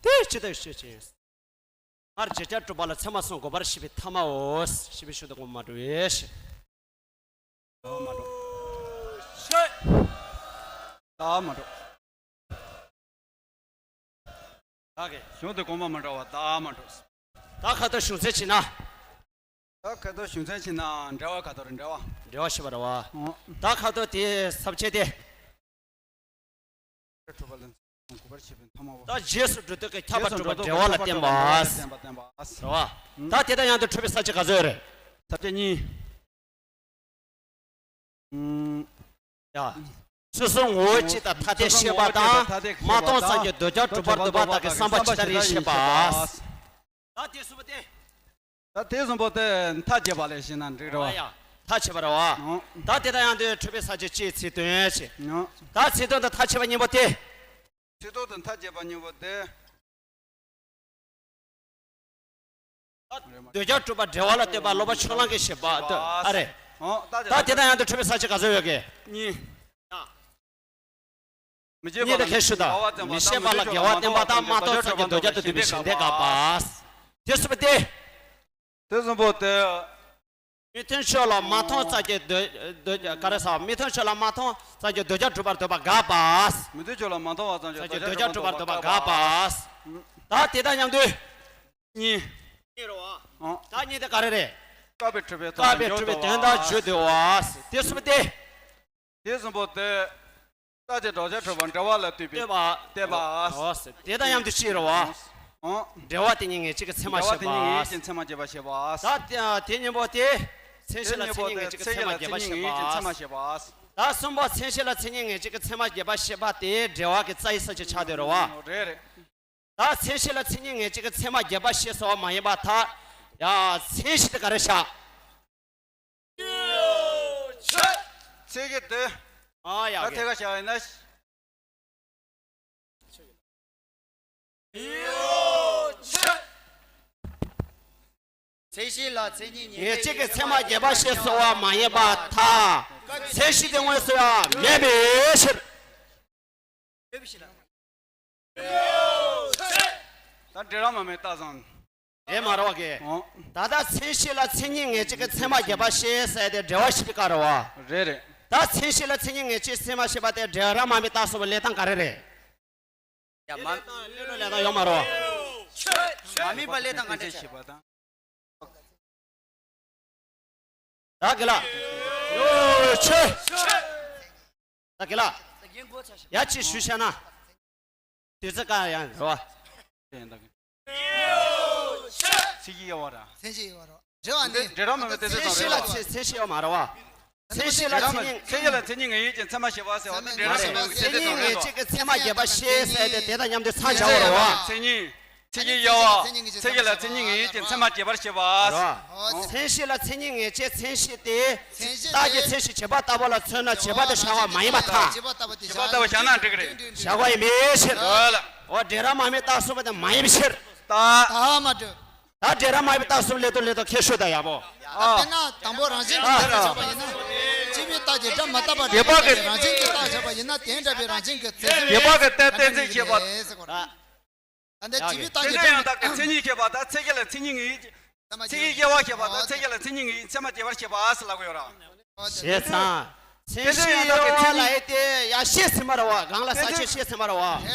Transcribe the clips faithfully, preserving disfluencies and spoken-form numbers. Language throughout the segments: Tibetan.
དེ་ཅི་ལྟར་ཤེས་ཅིང་། སྔར་བརྗོད་བྱ་གྲུབ་པ་ལ་ཚད་མ་གསུམ་འགོད་པར་བྱེད་པའི་ཐ་མའོ། ཞེས་པའི་ཤུགས་དང་གོང་མ་འགྲོ་བས། ད་མ་འགྲོ། ཤེས། ད་མ་འགྲོ། ད་གི་གཞུང་དེ་གོང་མ་མ་འདྲ་བ་ད་མ་འགྲོ། ད་ཁ་ཐོག་གཞུང་ཚན་ཕྱེ་ན། ད་ཁ་ཐོག་གཞུང་ཚན་ཕྱེ་ན་འགྲེལ་བ་ཁ་ཐོག་རེ་འགྲེལ་བ། འགྲེལ་བ་ཞེས་པ་རེད་བ། ཨོ། ད་ཁ་ཐོག་དེའི་ས་བཅད་དེ། གྲུབ་པ་ལ་འགོད་པར་བྱེད་པའི་ཐ་མ་བ། ད་རྗེས་སུ་འགྲོ་ལྡོག་གི་ཁྱབ་པ་གྲུབ་པ་འབྲེལ་བ་ལ་བརྟེན་པ། བརྟེན་པ། རེད་བ། ད་དེ་དང་མཉམ་དུ་འཁྲུལ་པའི་ས་བཅད་ག་ཚོད་ཡོད་རེད། ས་བཅད་གཉིས། ཨུམ། ཡ། ཚུལ་གསུམ་ངོ་བོ་གཅིག་དང་ཐ་དད་ཤེས་པ་དང་། མ་མཐོང་ཙམ་གྱི་འདོད་ཆགས་གྲུབ་པར་འདོད་པ་དག་གི་བསམ་པ་ཇི་ལྟར་ཡིན་ཞེས་པ། ད་དེ་གསུམ་པོ་དེ། ད་དེ་གསུམ་པོ་དེ་མཐའ་དཔྱད་པ་ལས་ཤེས་ན་འགྲིག་རེད་བ། ཡ། མཐའ་དཔྱད་པ་རེད་བ། ཨོ། ད་དེ་དང་མཉམ་དུ་འཁྲུལ་པའི་ས་བཅད་གཅིག་ཚིག་དོན་བྱས། ཨོ། ད་ཚིག་དོན་དང་མཐའ་དཔྱད་པ་གཉིས་པོ་དེ། ཚིག་དོན་དང་མཐའ་དཔྱད་པ་གཉིས་པོ་དེ། འདོད་ཆགས་གྲུབ་པ་འབྲེལ་བ་ལ་ལྟོས་པ་ལོག་པ་ཕྱོགས་གླང་གི་བཞེད་པ་ཨ་རེད། ཨོ། ད་དེ་དང་མཉམ་དུ་འཁྲུལ་པའི་ས་བཅད་ག་ཚོད་ཡོད་གི། གཉིས། མི་བརྗེད་པ་ལ་དགེ་བ་བསྟན་པ་དང་། མི་ཤེས་པ་ལ་དགེ་བ་བསྟན་པ་དང་། མ་མཐོང་ཙམ་གྱི་འདོད་ཆགས་དང་ལྡན་པའི་ཞེན་ལྡན་དགག་པ། དེ་གསུམ་པོ་དེ། མི་མཐུན་ཕྱོགས་ལ་མ་མཐོང་ཙམ་གྱི་འདོད་འདོད་ག་རེ་ཟེར། མི་མཐུན་ཕྱོགས་ལ་མ་མཐོང་ཙམ་གྱི་འདོད་ཆགས་གྲུབ་པར་འདོད་པ་དགག་པ། མི་མཐུན་ཕྱོགས་ལ་མ་མཐོང་བ་ཙམ་གྱི་འདོད་ཆགས་གྲུབ་པར་འདོད་པ་དགག་པ། ད་དེ་དང་མཉམ་དུ། གཉིས། གཉིས་རེད་བ། ཨང་། ད་གཉིས་དེ་ག་རེ་རེད། བཀག་པས་གྲུབ་པའི་དོན་དག་བརྗོད་འདོད་པ། དེ་གསུམ་དེ། དེ་གསུམ་པོ་དེ། རྟག་ཆད་བྲལ་བྱ་གྲུབ་པ་འབྲེལ་བ་ལ་ལྟོས་པའི་བསྟན་པ། ཨོ། དེ་དང་མཉམ་དུ་ཅི་རེད་བ། ཨང་། འབྲེལ་བ་དེ་ཉིད་ངེས་བྱེད་ཀྱི་ཚད་མ་བཤད་པ། འབྲེལ་བ་དེ་ཉིད་ངེས་བྱེད་ཀྱི་ཚད་མ་རྒྱས་པར་བཤད་པ། ད་དེ་གཉིས་པོ་དེ། མཚན་གཞི་ལ་མཚན་ཉིད་ངེས་བྱེད་ཀྱི་ཚད་མ་རྒྱས་པར་བཤད་པ། ད་གསུམ་པ་མཚན་གཞི་ལ་མཚན་ཉིད་ངེས་བྱེད་ཀྱི་ཚད་མ་རྒྱས་པར་བཤད་པ་དེ་འགྲེལ་བ་གི་རྩ་བའི་ས་བཅད་ཆགས་བསྡད་རེད་བ། རེད་རེད། ད་མཚན་གཞི་ལ་མཚན་ཉིད་ངེས་བྱེད་ཀྱི་ཚད་མ་རྒྱས་པར་བཤད་ཟེར་བ་མ་ཡིན་པར་ཐལ། ཡ། མཚན་གཞི་དེ་ག་རེ་བཞག། ཚིག་གི་དོན། ཨ་ཡ། ད་དེ་ག་བཞག་ཡིན་ན། མཚན་གཞི་ལ་མཚན་ཉིད་ངེས་བྱེད་ཀྱི་ཚད་མ་རྒྱས་པར་བཤད་ཟེར་བ་མ་ཡིན་པར་ཐལ། མཚན་གཞི་དེ་དངོས་སུ་ཡང་མེད་པའི་ཕྱིར། ད་འབྲེལ་ར་མ་མེད་རྟགས་སམ། རེད་མ་རེད་བ་གི། ཨོ། ད་ལྟ་མཚན་གཞི་ལ་མཚན་ཉིད་ངེས་བྱེད་ཀྱི་ཚད་མ་རྒྱས་པར་བཤད་ཟེར་ཏེ་འགྲེལ་བ་ཞིག་གི་བཀའ་རེད་བ། རེད་རེད། ད་མཚན་གཞི་ལ་མཚན་ཉིད་ངེས་བྱེད་ཚད་མ་བཤད་པ་དེ་འབྲེལ་ར་མ་མེད་རྟགས་སོགས་པའི་ལས་སྟངས་ག་རེ་རེད། ཡ་མ། ལས་སྟངས་ལས་སྟངས་ཡོད་མ་རེད་བ། མ་དམིགས་པ་ལས་སྟངས་ག་འདྲ་བྱེད་པ་དང་། ད་གི་ལ། ཡོ་ཆེ། ད་གི་ལ། ཡ་ཅི་ཞུ་བྱ་ན། དུས་ཚོད་ག་ཡང་རོ། ཚིག་གི་ཡོ་བ་ར། མཚན་གཞི་ཡོད་རོ། འབྲེལ་བ་ནི། འབྲེལ་ར་མ་མེད་དེ་ཚོད་མཚན་གཞི་ལ་མཚན་གཞི་ཡོད་མ་རེད་བ། མཚན་གཞི་ལ་མཚན་ཉིད། མཚན་གཞི་ལ་མཚན་ཉིད་ངེས་ཡིན་ཅིང་ཚད་མ་ཞེས་པ་ཟེར་བ་ནི་འབྲེལ་ར་མ་མེད་ཀྱི་ཚད་ཉིད་ངེས་བྱེད་ཀྱི་ཚད་མ་རྒྱས་པར་བཤད་ཟེར་ཏེ་དེ་དང་མཉམ་དུ་ཚང་བྱ་བ་རེད་བ། མཚན་ཉིད། ཚིག་གི་དབྱེ་བ། མཚན་གཞི་ལ་མཚན་ཉིད་ངེས་ཅིང་ཚད་མ་རྒྱས་པར་བཤད་པ། རོ། མཚན་གཞི་ལ་མཚན་ཉིད་ངེས་བྱེད་མཚན་གཞི་སྟེ། རྟགས་ཀྱི་མཚན་གཞི་བྱེད་པ་ལྟ་བུ་ལ་མཚོན་ན་བྱེད་པ་དེ་བཞག་པ་མ་ཡིན་པར་ཐལ། བྱེད་པ་ལྟ་བུ་བཞག་ན་འགྲིག་གི་རེད། བཞག་པ་ཡིན་པའི་ཕྱིར། རོ་ལ། འོ་འབྲེལ་ར་མ་མེད་རྟགས་གསུམ་པོ་དེ་མ་ཡིན་པའི་ཕྱིར། ད། ད་མ་འགྲིག་ད་འབྲེལ་ར་མ་མེད་རྟགས་གསུམ་ལས་དོན་ལས་དོན་ཁྱད་ཆོས་དང་ཡག་པོ། ཨ། དཔེར་ན་དང་པོ་རང་བཞིན་གྱི་རྟགས་བཞག་པ་ཡིན་ན། སྤྱི་པའི་རྟགས་ཀྱི་སྒྲ་མ་བཏགས་པ་རེད་པ་གི་རང་བཞིན་གྱི་རྟགས་བཞག་པ་ཡིན་ན་དེ་འདྲ་བའི་རང་བཞིན་གྱི་རྟགས་ཡོད་པ་གི་རྟགས་གཏན་ཚིགས་བྱེད་པ། ད་ལྟ་སྤྱི་པའི་རྟགས་ཀྱི་སྒྲ་མ་བཏགས་པ་མཚན་ཉིད་བྱེད་པ་དང་མཚན་གཞི་ལ་མཚན་ཉིད་ངེས། ཚིག་གི་དབྱེ་བ་བཤད་པ་དང་མཚན་གཞི་ལ་མཚན་ཉིད་ངེས་ཚད་མ་རྒྱས་པར་བཤད་པ་ཟེར་ལབ་ཀྱི་ཡོད་ར། བྱས་ཙང་། མཚན་གཞི་དབྱེ་བ་ལ་ཡེ་དེ་ཡ་བཤད་ཟིན་པ་རེད་བ། གང་ལ་ས་ཆ་བཤད་ཟིན་པ་རེད་བ།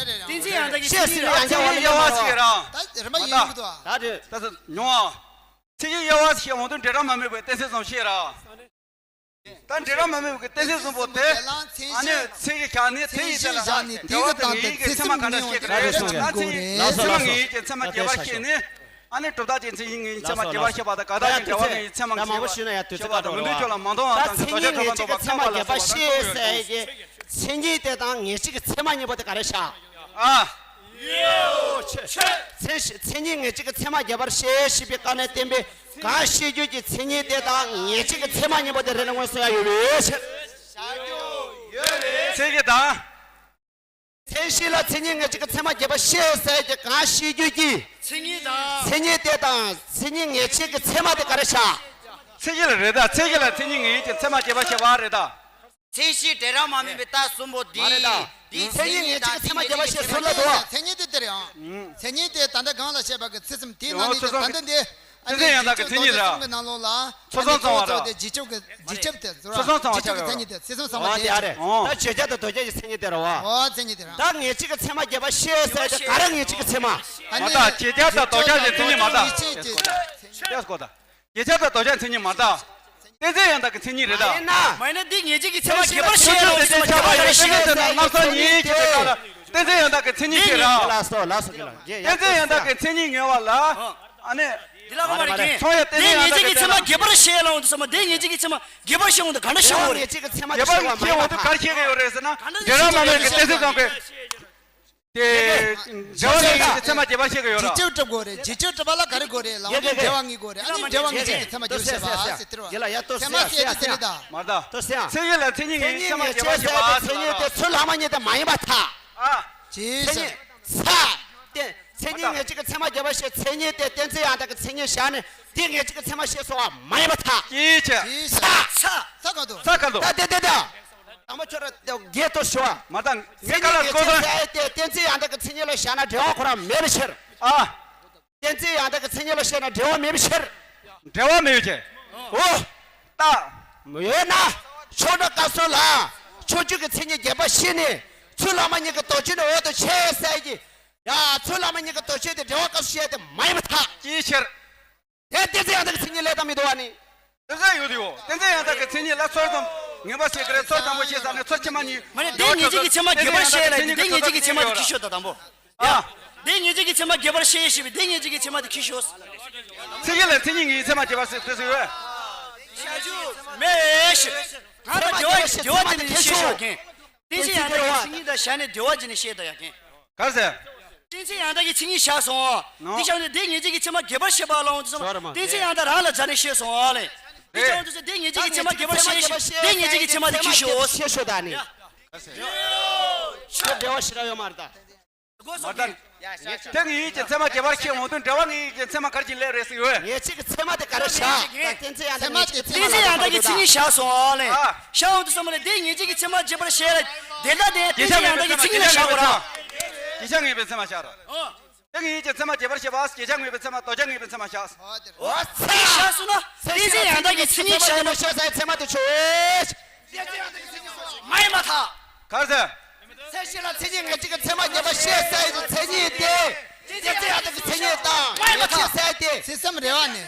མཚན་གཞི་དབྱེ་བ་ལ་ཡེ་དེ་ཡ་བཤད་ཟིན་པ་ཡང་ཀྱང་བ་ལ་ཡེ་བ་ལ་ཡེ་བ་ཞིག་ར། ད་རེ་མ་ཡིན་མི་འདུག་ད་རེ། ད་ས་ཉོ་བ། མཚན་གཞི་དབྱེ་བ་ཞེས་འོང་དུས་འབྲེལ་ར་མ་མེད་པའི་གཏན་ཚིགས་ཙམ་བཤད་ར། ད་འབྲེལ་ར་མ་མེད་པའི་གཏན་ཚིགས་གསུམ་པོ་དེ། ཨ་ནི་ཚིག་གི་ཁྱག་ནི་དེ་ཡི་དེ་ལ་འབྲེལ་བ་དེ་ངེས་ཀྱི་ཚད་མ་ག་འདྲ་བཤད་ཀྱི་རེད་ཟེར་ན། ཚིག་ཚད་མ་ངེས་ཀྱི་ཚད་མ་རྒྱས་པར་བཤད་ནི། ཨ་ནི་གྲུབ་མཐའ་ཅན་མཚན་ཉིད་ངེས་ཀྱི་ཚད་མ་རྒྱས་པར་བཤད་པ་དང་ག་ད་ཅིག་འབྲེལ་བ་ངེས་ཀྱི་ཚད་མ་ངེས་པར་བཤད་པ་དང་མི་མཐུན་ཕྱོགས་ལ་མ་མཐོང་བ་ཙམ་གྱི་འདོད་ཆགས་གྲུབ་པ་འདོད་པ་བཀག་པ་ལ་སོགས་པ་གསུམ་ཡོད་རེད། མཚན་ཉིད་དེ་དང་ངེས་བྱེད་ཀྱི་ཚད་མ་གཉིས་པོ་དེ་ག་རེ་བཞག་ཨ། མཚན་གཞི་མཚན་ཉིད་ངེས་བྱེད་ཀྱི་ཚད་མ་རྒྱས་པར་བཤད་ཞེས་པའི་བཀའ་ནས་བསྟན་པའི་གང་ཤེས་རྒྱུད་ཀྱི་མཚན་ཉིད་དེ་དང་ངེས་བྱེད་ཀྱི་ཚད་མ་གཉིས་པོ་དེ་རེ་ལ་མངོན་སུམ་ཡང་ཡོད་པའི་ཕྱིར། མཚན་གཞི་དང་། མཚན་གཞི་ལ་མཚན་ཉིད་ངེས་བྱེད་ཀྱི་ཚད་མ་རྒྱས་པར་བཤད་ཟེར་གྱི་གང་ཤེས་རྒྱུད་ཀྱི་མཚན་ཉིད་དང་། མཚན་ཉིད་དེ་དང་མཚན་ཉིད་ངེས་བྱེད་ཀྱི་ཚད་མ་དེ་ག་རེ་བཞག་མཚན་གཞི་ལ་རེད་ད། མཚན་གཞི་ལ་མཚན་ཉིད་ངེས་ཀྱི་ཚད་མ་རྒྱས་པར་བཤད་པ་རེད་ད། མཚན་གཞི་འབྲེལ་ར་མ་མེད་པའི་རྟགས་གསུམ་པོ་འདི། མ་རེད་ད། འདིའི་མཚན་ཉིད་ངེས་བྱེད་ཀྱི་ཚད་མ་བརྒྱད་པ་ཞེས་ཟུར་ལ་འདུག་མཚན་ཉིད་དེ་འདིར་ཡང་། མཚན་ཉིད་དེ་ད་ལྟ་གོང་ལ་བཤད་པ་གི་ཚུལ་གསུམ་དེའི་ནང་ནས་ད་ལྟ་འདི། ཨ་ནི་ཏན་ཏན་ཡང་དག་གི་མཚན་ཉིད་རེད། གསུམ་གྱི་ནང་ལོགས་ལ། ཚུལ་གསུམ་ཚང་བ་རེད། རྗེས་ཁྱབ་ཀྱི་རྗེས་ཁྱབ་དེ་ཚུར་ཚུལ་གསུམ་ཚང་བ་རྗེས་ཁྱབ་ཀྱི་མཚན་ཉིད་དེ་ཚུལ་གསུམ་ཚང་བ་དེ་རེད། ད་བརྗོད་བྱ་དང་ལྡོག་བྱ་གི་མཚན་ཉིད་དེ་རེད་བ། འོ་མཚན་ཉིད་དེ་རེད། ད་ངེས་བྱེད་ཀྱི་ཚད་མ་བརྒྱད་པ་ཞེས་ཟེར་དེ་ག་རེ་ངེས་བྱེད་ཀྱི་ཚད་མ། ཨ་མ་ནི་ད་བརྗོད་བྱ་དང་ལྡོག་བྱ་གི་མཚན་ཉིད་མ་ད། ངེས་བྱེད་ཀྱི་ཚད། བརྗོད་བྱ་དང་ལྡོག་བྱ་མཚན་ཉིད་མ་ད། ཏན་ཏན་ཡང་དག་གི་མཚན་ཉིད་རེད་ད། མ་ཡིན་ན། མ་ཡིན་ན་འདི་ངེས་བྱེད་ཀྱི་ཚད་མ་བརྒྱད་པར་བཤད་ཡ་ལ་འོང་དུས་ཙམ་པ་ག་རེ་བཤད་ཡ་ལ་འོང་དུས་ཙམ་པ་ལྔ་བཅུ་ཉི་ཤུ་ཅེས་པའི་སྐབས་ལ་ཏན་ཏན་ཡང་དག་གི་མཚན་ཉིད་ཅེས་ར། ལགས་སོ་ལགས་སོ་ལགས། ཏན་ཏན་ཡང་དག་གི་མཚན་ཉིད་ངེས་པ་ལ། ཨ་ནི། འདི་ལ་གོ་མ་རེད་ཀྱི། མཚུངས་ཡ་ཏན་ཏན་ཡང་དག་གི་ཚད་མ། འདི་ངེས་བྱེད་ཀྱི་ཚད་མ་བརྒྱད་པར་བཤད་ཡ་ལ་འོང་དུས་ཙམ་པ་འདི་ངེས་བྱེད་ཀྱི་ཚད་མ་བརྒྱད་པར་བཤད་འོང་དུས་ག་འདྲ་བཤད་འོང་རེད། ངེས་བྱེད་ཀྱི་ཚད་མ་བརྒྱད་པར་བཤད་འོང་དུས་ག་རེ་བཤད་ཀྱི་ཡོད་རེད་ཟེར་ན། འབྲེལ་བ་མ་དམིགས་ཀྱི་གཏན་ཚིགས་ཙམ་པས། དེ། འབྲེལ་བ་མེད་པའི་ཚད་མ་བརྒྱད་པར་བཤད་ཀྱི་ཡོད་ར། རྗེས་ཁྱབ་གྲུབ་དགོས་རེད། རྗེས་ཁྱབ་གྲུབ་པ་ལ་ག་རེ་དགོས་རེད་ལབ་ན་འབྲེལ་བ་ངེས་དགོས་རེད། ཨ་ནི་འབྲེལ་བ་ངེས་བྱེད་ཀྱི་ཚད་མ་བརྒྱད་པར་བཤད་པ་ཟེར་དེ་རེད་བ། ཚད་མ་བཤད་དེ་དེ་རེད་ད། མ་རེད་ད། མཚན་ཉིད་ངེས་བྱེད་ཚད་མ་བརྒྱད་པར་བཤད་པ་ཟེར་ན། མཚན་ཉིད་ངེས་བྱེད་ཚད་མ་བརྒྱད་པར་བཤད་པ་ཟེར་ན། མཚན་ཉིད་དེ་ཚུལ་ལྷག་མ་ཉིད་དེ་མ་ཡིན་པར་ཐལ། ཨ། ཅེས་མཚན་ཉིད་ཚ། ཏེ། མཚན་ཉིད་ངེས་བྱེད་ཀྱི་ཚད་མ་བརྒྱད་པར་བཤད། མཚན་ཉིད་དེ་གཏན་ཚིགས་ཡང་དག་གི་མཚན་ཉིད་བཞག་ནས་དེ་ངེས་བྱེད་ཀྱི་ཚད་མ་བཤད་སོང་བ་མ་ཡིན་པར་ཐལ། ཅེས་བྱས། ཚ། ཚ། ཚ་ག་དུ། ཚ་ག་དུ། ད་དེ་དེ་དེ། དང་པོ་ཁྱོད་ར་དགེ་ཏོ་ཞུ་བ། མ་དང་ངས་མཚན་ཉིད་ངེས་བྱེད་ཚད་དེ་གཏན་ཚིགས་ཡང་དག་གི་མཚན་ཉིད་ལ་བཞག་ན་འབྲེལ་བ་ཁོ་རང་མེད་པའི་ཕྱིར། ཨ། གཏན་ཚིགས་ཡང་དག་གི་མཚན་ཉིད་ལ་བཤད་ན་འབྲེལ་བ་མེད་པའི་ཕྱིར། འབྲེལ་བ་མེད་པའི་ཕྱིར། འོ། ད། ཡོད་ན། ཕྱོགས་སྒྲ་སྐབས་སུ་ལ། ཕྱོགས་བཅུ་གི་མཚན་ཉིད་བརྒྱད་པ་ཤེས་ནས། ཚུལ་ལྷག་མ་ཉིད་ཀྱི་ལྡོག་ཕྱོགས་ནི་འོག་ཏུ་ཆེ་ཟེར་གྱི། ཡ། ཚུལ་ལྷག་མ་ཉིད་ཀྱི་ལྡོག་ཕྱོགས་དེ་འབྲེལ་བ་སྐབས་སུ་བཤད་དེ་མ་ཡིན་པར་ཐལ། ཅིའི་ཕྱིར། དེ་གཏན་ཚིགས་ཡང་དག་གི་མཚན་ཉིད་ལས་དང་མི་འདུག་བ་ནི། གཏན་ཚིགས་ཡོད་དེ་ཡོད། གཏན་ཚིགས་ཡང་དག་གི་མཚན་ཉིད་ལ་ཚུལ་གསུམ་ངེས་པ་ཞིག་གི་རེད། ཚུལ་དང་པོ་ཞེས་བྱ་ནས་ཚུལ་ཕྱི་མ་གཉིས། མ་ནི་དེ་ངེས་བྱེད་ཀྱི་ཚད་མ་བརྒྱད་པར་བཤད་ཡ་ལ་དེ་དེ་ངེས་བྱེད་ཀྱི་ཚད་མ་དེ་ཁྱི་ཤོད་ད་དང་པོ། ཨ། དེ་ངེས་བྱེད་ཀྱི་ཚད་མ་བརྒྱད་པར་བཤད་ཡ་ཞེས་པའི་དེ་ངེས་བྱེད་ཀྱི་ཚད་མ་དེ་ཁྱི་ཤོད། ཚིག་གི་ལ་མཚན་ཉིད་ངེས་ཚད་མ་བརྒྱད་པར་བཤད་ཚུལ་ཡོད། མེད་ཞེས། གང་ལ་བདེ་བ་བདེ་བ་དེ་ནི་ཤེས་ཤོག་གན། གཏན་ཚིགས་ཡང་དག་གི་མཚན་ཉིད་དང་བཞག་ནས་བདེ་བ་ཅན་ནི་ཤེས་དང་ཡང་གན། ག་རེ་ཟེར། གཏན་ཚིགས་ཡང་དག་གི་མཚན་ཉིད་བཞག་སོང་། ནོ། འདི་བཞག་ནས་དེ་ངེས་བྱེད་ཀྱི་ཚད་མ་བརྒྱད་པར་བཤད་པ་ལ་འོང་དུས་སོང་། ཤོར་མ་གཏན་ཚིགས་ཡང་དག་རང་ལ་སྦྱར་ནས་བཤད་སོང་ཨ་ལེ། འདི་བཞག་འོང་དུས་སོ་དེ་ངེས་བྱེད་ཀྱི་ཚད་མ་བརྒྱད་པར་བཤད་ཞེས་དེ་ངེས་བྱེད་ཀྱི་ཚད་མ་དེ་ཁྱི་ཤོད། ཤེས་ཤོད་ད་ནི། ཡ། ཤེས་འབྲེལ་བ་ཞིག་ར་ཡོད་མ་རེད་ད། མ་ད། དེ་ངེས་བྱེད་ཀྱི་ཚད་མ་བརྒྱད་པར་བཤད་འོང་དུས་འབྲེལ་བ་ངེས་བྱེད་ཀྱི་ཚད་མ་ག་རེ་ཅིག་སླེབས་རེད་ཟེར་ཡོད། ངེས་བྱེད་ཀྱི་ཚད་མ་དེ་ག་རེ་བཞག་ད་གཏན་ཚིགས་ཡང་དག་ཚད་མ་དེ་གཏན་ཚིགས་ཡང་དག་གི་མཚན་ཉིད་བཞག་སོང་ཨ་ལེ། ཨ། བཞག་འོང་དུས་སོང་མ་ལེ་དེ་ངེས་བྱེད་ཀྱི་ཚད་མ་བརྒྱད་པར་བཤད་ལ། དེ་ལྟ་དེ་གཏན་ཚིགས་ཡང་དག་གི་མཚན་ཉིད་ལ་བཞག་དགོས་ར། བརྒྱད་ཆ་ངེས་པའི་ཚད་མ་བཞག་ར། ཨོ། དེ་ངེས་བྱེད་ཀྱི་ཚད་མ་བརྒྱད་པར་བཤད་པ། བརྒྱད་ཆ་ངེས་པའི་ཚད་མ་ལྡོག་ཆ་ངེས་པའི་ཚད་མ་བཞག་འོ་དེ་བཞག་སོང་ན་གཏན་ཚིགས་ཡང་དག་གི་མཚན་ཉིད་བཞག་ན། བཤད་ས་ཡི་ཚད་མ་དེ་ཆོས། མ་ཡིན་པར་ཐལ། ག་རེ་ཟེར། ཚད་གཞི་ལ་མཚན་ཉིད་ངེས་བྱེད་ཀྱི་ཚད་མ་བརྒྱད་པར་བཤད་ས་ཡི་མཚན་ཉིད་དེ། གཏན་ཚིགས་ཡང་དག་གི་མཚན་ཉིད་དང་མ་ཡིན་པར་ཐལ། ངེས་བྱེད་ས་ཡི་དེ། ཚིག་གསུམ་རེད་བ་ནི།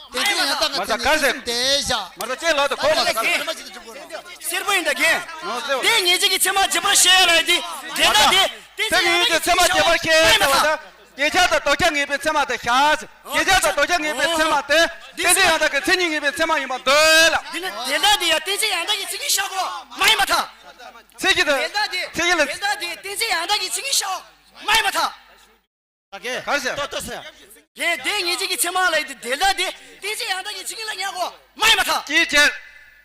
གཏན་ཚིགས་ཡང་དག་གི་མཚན་ཉིད་ཚིག་གསུམ་དེ་བཞག་མ་ད་ཅེས་ལག་ཏུ་གོ་མ་ད་ག་རེ། སེར་པོ་ཡིན་ད་རྒན། ངོ་ཟེར་བ། དེ་ངེས་བྱེད་ཀྱི་ཚད་མ་བརྒྱད་པར་བཤད་ཡ་ལ་ཡི་དེ། དེ་ལྟ་དེ། གཏན་ཚིགས་ཡང་དག་གི་མཚན་ཉིད་བཞག་མ་ཡིན་པར་ཐལ། བརྒྱད་ཆ་དང་ལྡོག་ཆ་ངེས་པའི་ཚད་མ་དེ་བཞག་བརྒྱད་ཆ་དང་ལྡོག་ཆ་ངེས་པའི་ཚད་མ་དེ་གཏན་ཚིགས་ཡང་དག་གི་མཚན་ཉིད་ངེས་པའི་ཚད་མ་ཡིན་པར་འདོད་ལ། འདི་ནི་དེ་ལྟ་དེ་ཡང་གཏན་ཚིགས་ཡང་དག་གི་མཚན་ཉིད་བཞག་གོ་མ་ཡིན་པར་ཐལ། ཚིག་གི་དེ། དེ་ལྟ་དེ། ཚིག་གི་ལ། དེ་ལྟ་དེ་གཏན་ཚིགས་ཡང་དག་གི་མཚན་ཉིད་བཞག་མ་ཡིན་པར་ཐལ། ད་གེ། ག་རེ་ཟེར། ཏོ་ཏོ་ཟེར། གེ་དེ་ངེས་བྱེད་ཀྱི་ཚད་མ་ལ་ཡི་དེ་དེ་ལྟ་དེ་གཏན་ཚིགས་ཡང་དག་གི་མཚན་ཉིད་ལ་ཉར་གོ་མ་ཡིན་པར་ཐལ། ཅིའི་ཕྱིར།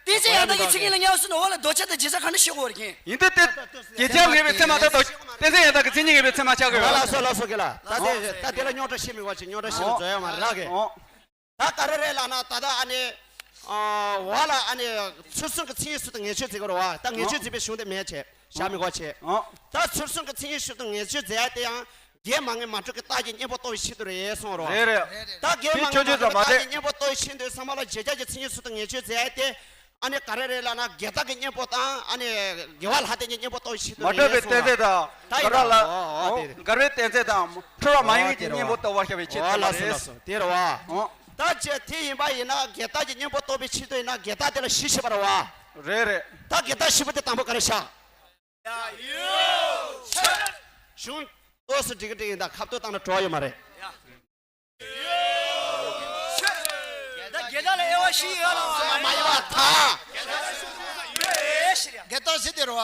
གཏན་ཚིགས་ཡང་དག་གི་མཚན་ཉིད་ལ་ཉར་སོང་ན་འོག་ལ་ལྡོག་ཆ་དང་བརྗེ་ཆ་ག་འདྲ་ཤེས་དགོས་རེད་གེ། ཡིན་དུས་དེ། བརྒྱད་ཆ་ངེས་པའི་ཚད་མ་ད་དོ། གཏན་ཚིགས་ཡང་དག་གི་མཚན་ཉིད་ངེས་པའི་ཚད་མ་ཆགས་དགོས། ལགས་སོ་ལགས་སོ་གེ་ལ། ད་དེ་ད་དེ་ལ་རྙོག་དྲ་ཤེས་མི་དགོས་ཅིག་རྙོག་དྲ་ཤེས་ལ་འཛོལ་ཡ་མ་རེད་གེ། ད་ག་རེ་རེད་ལབ་ན་ད་ལྟ་ཨ་ནི། འོ་ལ་ཨ་ནི་ཚུལ་གསུམ་གྱི་མཚན་ཉིད་ཞིབ་ཏུ་ངེས་བྱེད་བྱེད་དགོས་རེད་བ། ད་ངེས་བྱེད་བྱེད་པའི་གཞུང་དེ་མེད་བྱས་བཞག་མི་དགོས་བྱས། ད་ཚུལ་གསུམ་གྱི་མཚན་ཉིད་ཞིབ་ཏུ་ངེས་བྱེད་བྱེད་ཡ་དེ་ཡང་། འགལ་མ་ངེས་མ་གྲུབ་ཀྱི་རྟགས་ཀྱི་གཉེན་པོ་རྟོགས་པའི་ཆེད་དུ་རེད་གསུངས་རོ། རེད་རེད། ད་འགལ་མ་ངེས་མ་གྲུབ་ཀྱི་རྟགས་ཀྱི་གཉེན་པོ་རྟོགས་པའི་ཆེད་དུ་ཚང་མ་ལ་བརྗོད་བྱ་གྱི་མཚན་ཉིད་ཞིབ་ཏུ་ངེས་བྱེད་བྱེད་ཡ་དེ། ཨ་ནི་ག་རེ་རེད་ལབ་ན་འགལ་རྟགས་ཀྱི་གཉེན་པོ་དང་ཨ་ནི་འགལ་བ་ལ་བརྟེན་ནས་གཉེན་པོ་རྟོགས་པའི་ཆེད་དུ་མ་རེད་གྲུབ་པའི་གསུངས་རོ། གཏན་ཚིགས་དང་། ད་ཡིན་ད་འགལ་རྟགས་ལ། འོ་འོ་འོ་དེ་རེད། འགལ་བའི་གཏན་ཚིགས་དང་འཁྲུལ་བ་མ་ཡིན་གྱི་གཉེན་པོ་རྟོགས་པར་བྱ་བའི་ཆེད་དུ་རེད། འོ་ལགས་སོ་ལགས་སོ་དེ་རེད་བ། འོ། ད་ཅི་དེ་ཡིན་པ་ཡིན་ན་འགལ་རྟགས་ཀྱི་གཉེན་པོ་རྟོགས་པའི་ཆེད་དུ་ཡིན་ན་འགལ་རྟགས་དེ་ལ་གཞི་ཞིབ་པ་རེད་བ། རེད་རེད། ད་འགལ་རྟགས་ཞིབ་པ་དེ་དང་པོ་ག་རེ་བཞག་གཞུང་ཏོག་ཙམ་འགྲིག་གི་འགྲིག་ཡིན་ད་ཁ་བཏོད་བཏང་ན་བྲོ་བ་ཡོད་མ་རེད། ད་འགལ་རྟགས་ལ་དབྱེ་བ་བཞི་ཡོད་ལ་བ། མ་ཡིན་པར་ཐལ། འགལ་རྟགས་བཞི་དེ་རེད་བ།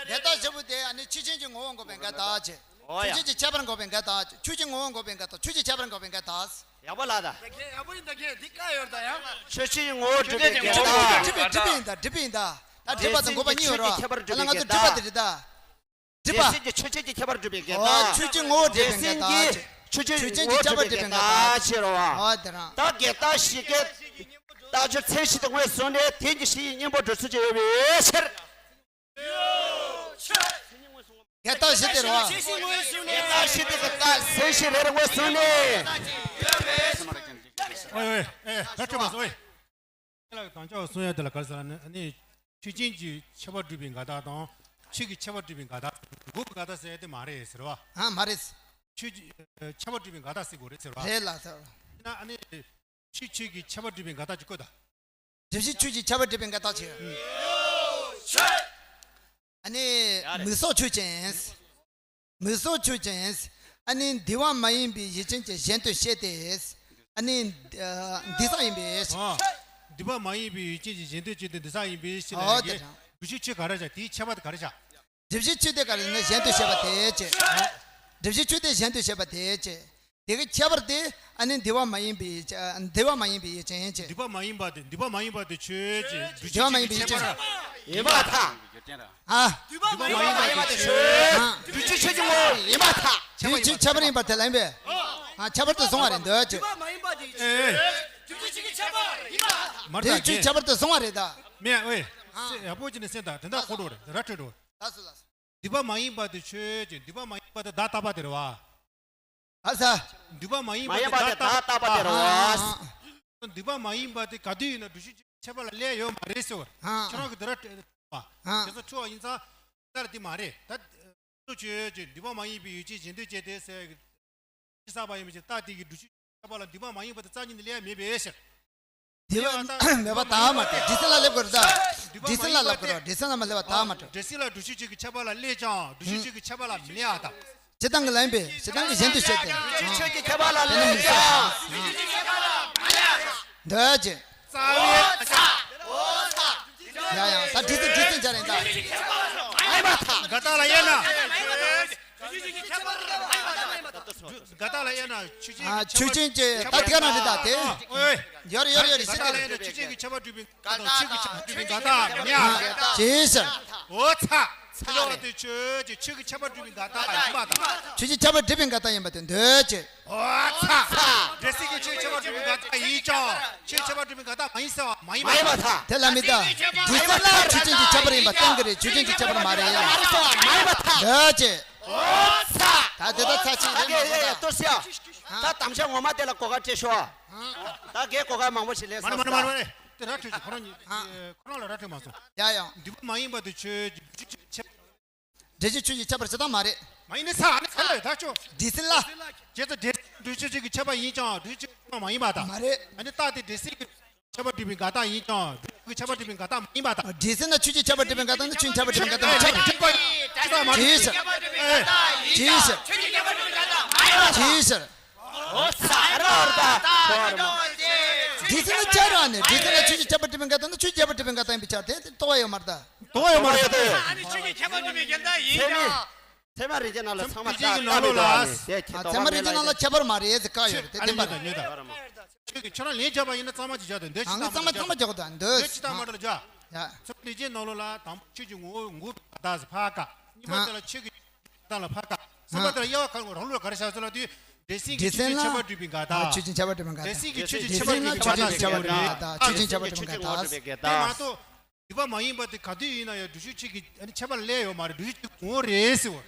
འགལ་རྟགས་བཞི་པོ་དེ་ཨ་ནི་ཆོས་ཅན་གྱི་ངོ་བོ་འགོག་པའི་འགལ་རྟགས་བྱས། ཨོ་ཡ། ཆོས་ཅན་གྱི་ཁྱད་པར་འགོག་པའི་འགལ་རྟགས་བྱས། ཆོས་ཀྱི་ངོ་བོ་འགོག་པའི་འགལ་རྟགས། ཆོས་ཀྱི་ཁྱད་པར་འགོག་པའི་འགལ་རྟགས། ཡག་པོ་ལ་ད། ཡག་པོ་ཡིན་ད་གན་འདི་བཀའ་ཡོད་ད་ཡང་། ཆོས་ཅན་གྱི་ངོ་བོ་སྒྲུབ་པའི་འགལ་རྟགས། སྒྲུབ་པའི་སྒྲུབ་པའི་ཡིན་ད་སྒྲུབ་པའི་ཡིན་ད། ད་སྒྲུབ་པ་དང་འགོག་པ་གཉིས་ཡོད་རེད་བ། ད་ལ་ང་ཚོ་སྒྲུབ་པ་དེ་རེད་ད། སྒྲུབ་པ། སྒྲུབ་པ། ཆོས་ཅན་གྱི་ཆོས་ཅན་གྱི་ཁྱད་པར་སྒྲུབ་པའི་འགལ་རྟགས། ཨོ་ཆོས་ཀྱི་ངོ་བོ་སྒྲུབ་པའི་འགལ་རྟགས། ཆོས་ཅན་གྱི་ཁྱད་པར་སྒྲུབ་པའི་འགལ་རྟགས་བྱས་རོ་བ། ཨོ་དེ་རང་། ད་འགལ་རྟགས་བཞི་ཀའི་རྟགས་སྦྱོར་མཚན་གཞི་དེ་ངོས་བཟུང་ནས་དེ་གཉིས་ཀྱི་གཞི་ཡི་གཉེན་པོ་སྒྲུབ་ཚུལ་བྱས་ཡོད་པའི་ཕྱིར། ཡ་ད་ཞི་དེ་རོ། ཡ་ད་ཞི་དེ་གི་ད་སེ་ཞི་རེ་རེ་ངོ་སུ་ནི། ཨོ་ཨོ་ཨེ་ད་ཁྲི་མ་སོ་ཨེ། ཁྱེད་ལ་དང་ཅོག་གསུང་ཡ་དེ་ལ་ག་རེ་ཟེར་ན་ནི་ཆོས་ཅན་གྱི་ཁྱད་པར་སྒྲུབ་པའི་འགལ་ཟླ་དང་ཆོས་ཀྱི་ཁྱད་པར་སྒྲུབ་པའི་འགལ་ཟླ་དགོས་པའི་འགལ་ཟླ་ཟེར་ཡ་དེ་མ་རེད་ཟེར་བ། ཨ་མ་རེད། ཆོས་ཀྱི་ཁྱད་པར་སྒྲུབ་པའི་འགལ་ཟླ་ཟེར་དགོས་རེད་ཟེར་བ། རེད་ལ་ཟེར་བ། ཡིན་ན་ཨ་ནི་ཆོས་ཆོས་ཀྱི་ཁྱད་པར་སྒྲུབ་པའི་འགལ་ཟླ་ཅིག་བཀོད་ད། སྒྲུབ་བྱེད་ཆོས་ཀྱི་ཁྱད་པར་སྒྲུབ་པའི་འགལ་ཟླ་ཆེ། ཨ་ནི་མིང་གཟུགས་ཆོས་ཅན། མིང་གཟུགས་ཆོས་ཅན། ཨ་ནི་འདུས་པ་མ་ཡིན་པའི་ཡུལ་ཅན་གྱི་གཞན་དོན་བཤད་དེ། ཨ་ནི་འདུས་བྱས་མ་ཡིན་པའི་ཡུལ་ཅན། འདུས་པ་མ་ཡིན་པའི་ཡུལ་ཅན་གྱི་གཞན་དོན་བཤད་དེ་འདུས་པ་ཡིན་པའི་ཕྱིར་ཨོ་ལས་དེ་རང་། སྒྲུབ་བྱེད་ཆོས་ག་རེ་བྱ་དེའི་ཁྱད་པར་དེ་ག་རེ་བྱ། སྒྲུབ་བྱེད་ཆོས་དེ་ག་རེ་ནི་གཞན་དོན་བཤད་པ་དེ་བྱས། སྒྲུབ་བྱེད་ཆོས་དེ་གཞན་དོན་བཤད་པ་དེ་བྱས། དེ་གི་ཁྱད་པར་དེ་ཨ་ནི་འདུས་པ་མ་ཡིན་པའི་འདུས་པ་མ་ཡིན་པའི་ཡུལ་ཅན་བྱས། འདུས་པ་མ་ཡིན་པ་དེ་འདུས་པ་མ་ཡིན་པ་དེ་ཆོས་ཅན། འདུས་པ་མ་ཡིན་པའི་ཡུལ་ཅན་ཡིན་པར་ཐལ། ཨ། འདུས་པ་མ་ཡིན་པ་དེ་ཆོས་ཅན། ཨ། སྒྲུབ་བྱེད་ཆོས་ཀྱི་ངོ་བོ་ཡིན་པར་ཐལ། དེ་ཆོས་ཁྱད་པར་ཡིན་པར་ཐལ་ལ་ཡིན་པས། ཨ་ཁྱད་པར་དུ་སོང་བ་རེད་འདོད་ཅེས། འདུས་པ་མ་ཡིན་པ་དེ་ཆོས་ཨེ། སྒྲུབ་བྱེད་ཆོས་ཀྱི་ཁྱད་པར་ཡིན་པར་ཐལ། མར་དེ་ཐག་ཆོས་རྒྱན་ཁྱད་པར་དུ་སོང་བ་རེད་ད། མེད་ཨོའི། ཨ། སེ་ཡག་པོ་ཅིག་ནས་སེམས་དང་དེ་འདྲ་ཁོ་འགྲོ་རེད་ར་འཕྲོད་འགྲོ། ལགས་སོ་ལགས་སོ། འདུས་པ་མ་ཡིན་པ་དེ་ཆོས་ཅན། འདུས་པ་མ་ཡིན་པ་དེ་བདག་རྟག་པ་དེ་རེད་བ། ཨ་ས། འདུས་པ་མ་ཡིན་པ་མ་དེ་ཡིན་པ་དེ་བདག་རྟག་པ་དེ་རེད་བ། འདུས་པ་མ་ཡིན་པ་དེ་ག་དུས་ཡིན་ན་སྒྲུབ་བྱེད་ཆོས་ཀྱི་ཁྱད་པར་ལ་སླེབས་ཡོད་མ་རེད་ཟེར་བ། ཨ། ཁྱེད་རང་གི་དེ་ར་བ། ཨ། དེ་ཚོ་འཁྲུལ་བ་ཡིན་ཙང་། ལྟར་དེ་མ་རེད་ད། སོ་ཆོས་ཅན། འདུས་པ་མ་ཡིན་པའི་ཡུལ་ཅན་གཞན་དོན་བྱེད་དེ་ཟེར། ཅི་བསགས་པ་ཡིན་པ་ཅིག་རྟགས་དེ་གི་སྒྲུབ་བྱེད་ཁྱད་པར་ལ་འདུས་པ་མ་ཡིན་པ་དེ་རྩ་ཉིད་ནས་སླེབས་མེད་པའི་ཕྱིར། འདུས་པ་མེད་པ་དག་མ་སྟེ་འདྲི་སེམས་ལ་སླེབས་དགོས་རེད་ད། འདྲི་སེམས་ལ་མ་སླེབས་པ་དག་མ་སྟེ། འདྲི་སེམས་ལ་སླེབས་པ་དག་མ་སྟེ། འདྲི་སེམས་ལ་སྒྲུབ་བྱེད་ཆོས་ཀྱི་ཁྱད་པར་ལ་སླེབས་ཀྱང་སྒྲུབ་བྱེད་ཆོས་ཀྱི་ཁྱད་པར་ལ་མི་སླེབས་པ་དང་། སྤྱིར་བཏང་གི་ལན་པས་སྤྱིར་བཏང་གི་གཞན་དུ་བཤད་དེ། སྒྲུབ་བྱེད་ཆོས་ཀྱི་ཁྱད་པར་ལ་སླེབས་ཀྱང་། འདོད་ཅེས། རྩ་བའི། ཡ་ཡ་ད་འདྲི་སེམས་འདྲི་སེམས་བྱ་རེད་ད། འགལ་རྟགས་ལ་དབྱེ་ན། འགལ་རྟགས་ལ་དབྱེ་ན་ཆོས་ཅན། ཨ་ཆོས་ཅན་གྱི་ད་དེ་ག་ན་རེད་ད་དེ། ཨོའི། ཡོར་ཡོར་ཡོར་ཤི་དེ། ཆོས་ཅན་གྱི་ཁྱད་པར་སྒྲུབ་པའི་འགལ་རྟགས་ཆོས་ཀྱི་ཁྱད་པར་སྒྲུབ་པའི་འགལ་རྟགས་མིན་ཡང་འགལ་རྟགས། ཇི་ཞིག་ཨོ་ཚ། ཚ་ལོ་དེ་ཆོས་ཅན་ཆོས་ཀྱི་ཁྱད་པར་སྒྲུབ་པའི་འགལ་རྟགས་ཡིན་པ་དང་། ཆོས་ཅན་ཁྱད་པར་སྒྲུབ་པའི་འགལ་རྟགས་ཡིན་པ་དེ་འདོད་ཅེས། ཨོ་ཚ། འདྲི་སེམས་ཀྱི་ཆོས་ཁྱད་པར་སྒྲུབ་པའི་འགལ་རྟགས་ཡིན་ཀྱང་ཆོས་ཁྱད་པར་སྒྲུབ་པའི་འགལ་རྟགས་མ་ཡིན་ཟེར་བ་མ་ཡིན་པ་དང་། དེ་ལ་མི་ལྟ། འདྲི་སེམས་ལ་ཆོས་ཅན་གྱི་ཁྱད་པར་ཡིན་པ་གཏན་གྱི་རེད། ཆོས་ཅན་གྱི་ཁྱད་པར་མ་རེད། འདོད་ཅེས། ཨོ་ཚ། ད་དེ་ད་ཚ་ཆེ་ད་རེད་མ་གོ་ད། ལྟོས་ཤག་ད་དམ་བཅའ་ངོ་མ་དེ་ལ་གོ་སྐབས་སྤྲད་ཤོག་ད་གའི་གོ་སྐབས་མང་པོ་ཞིག་ལེན་མ་རེད་མ་རེད་མ་རེད་མ་རེད། དེ་ར་འཕྲོད་ཅིག་ཁོ་རང་ཉིད་ཨ་ཁོ་རང་ལ་ར་འཕྲོད་མ་སོང་། ཡ་ཡ། འདུས་པ་མ་ཡིན་པ་དེ་ཆོས་ཀྱི་སྒྲུབ་བྱེད་ཆོས་ཀྱི་ཁྱད་འདྲི་སེམས་ཆོས་ཀྱི་ཁྱད་པར་ཇི་ལྟར་མ་རེད། མ་ཡིན་ནི་ས་ཨ་ནི་ས་ལ་ད་ཆོ། འདྲི་སེམས་ལ། བྱས་ཙང་འདྲི་སྒྲུབ་བྱེད་ཆོས་ཀྱི་ཁྱད་པར་ཡིན་ཀྱང་འདྲི་སེམས་ཆོས་ཀྱི་ཁྱད་པར་མ་ཡིན་པ་དང་། མ་རེད། ཨ་ནི་རྟགས་དེ་འདྲི་སེམས་ཀྱི་ཁྱད་པར་སྒྲུབ་པའི་འགལ་རྟགས་ཡིན་ཀྱང་སྒྲུབ་བྱེད་ཀྱི་ཁྱད་པར་སྒྲུབ་པའི་འགལ་རྟགས་མ་ཡིན་པ་དང་། འདྲི་སེམས་ན་ཆོས་ཀྱི་ཁྱད་པར་སྒྲུབ་པའི་འགལ་རྟགས་ནི་ཆོས་ཀྱི་ཁྱད་པར་སྒྲུབ་པའི་འགལ་རྟགས་མ་རེད། འདྲི་སེམས། འདྲི་སེམས། འདྲི་སེམས། འོ་ས་ར་ར་ད། འདྲི་སེམས་ན་ཆ་ར་ནི་འདྲི་སེམས་ན་ཆོས་ཀྱི་ཁྱད་པར་སྒྲུབ་པའི་འགལ་རྟགས་ནི་ཆོས་ཀྱི་ཁྱད་པར་སྒྲུབ་པའི་འགལ་རྟགས་ཡིན་པའི་ཆ་དེ་རྟོགས་པ་ཡོད་མ་རེད་ད། རྟོགས་པ་ཡོད་མ་རེད་ད། ཨ་ནི་ཆོས་ཀྱི་ཁྱད་པར་སྒྲུབ་པའི་འགལ་རྟགས་ཡིན་ཀྱང་། ཚད་མ་རིགས་ཀྱི་ནང་ལ་ཚང་མ་ཚད་མ་རིགས་ཀྱི་ནང་ལོགས་ལ། ཨ་ཚད་མ་རིགས་ཀྱི་ནང་ལ་ཁྱད་པར་མ་རེད་ཟེར་བཀག་ཡོད་རེད་དེ་བདེན་པ་རེད། ཆོས་ཀྱི་ཁྱོད་རང་ལན་རྒྱག་པ་ཡིན་ན་གཙང་མ་ཅིག་རྒྱག་དང་འདོད་ཅི་ལྟ་མ་ལྟ་རྒྱག་ཨ་ཚང་མ་ཚང་མ་རྒྱག་དང་འདོད་ཅི་ལྟ་མ་ལྟ་རྒྱག་ཡ། ཚད་མ་རིགས་ཀྱི་ནང་ལོགས་ལ་དང་པོ་ཆོས་ཀྱི་ངོ་བོ་ངོ་བོ་བདག་ཟེར་ཕར་བཀག་གཉིས་པ་དེ་ལ་ཆོས་ཀྱི་བདག་ལ་ཕར་བཀག་གསུམ་པ་དེ་ལ་དབྱེ་བ་གང་རང་ལུགས་ལ་ག་རེ་བཞག་ཟེར་ལ་དུས། འདྲེ་སྲིན་གྱི་ཆོས་ཅན་ཁྱད་པར་སྒྲུབ་པའི་འགལ་ཟླ། ཆོས་ཅན་ཁྱད་པར་སྒྲུབ་པའི་འགལ་ཟླ། འདྲེ་སྲིན་གྱི་ཆོས་ཅན་ཁྱད་པར་སྒྲུབ་པའི་འགལ་ཟླ། ཆོས་ཅན་ཁྱད་པར་སྒྲུབ་པའི་འགལ་ཟླ། ཆོས་ཅན་ཁྱད་པར་སྒྲུབ་པའི་འགལ་ཟླ། དེ་མ་གཏོགས། འདུས་པ་མ་ཡིན་པ་དེ་ག་དུས་ཡིན་ན་ཡང་སྒྲུབ་བྱེད་ཆོས་ཀྱི་ཨ་ནི་ཁྱད་པར་ལས་ཡོད་མ་རེད། སྒྲུབ་བྱེད་ཆོས་ཀྱི་ངོ་བོ་རེད་ཟེར་བ།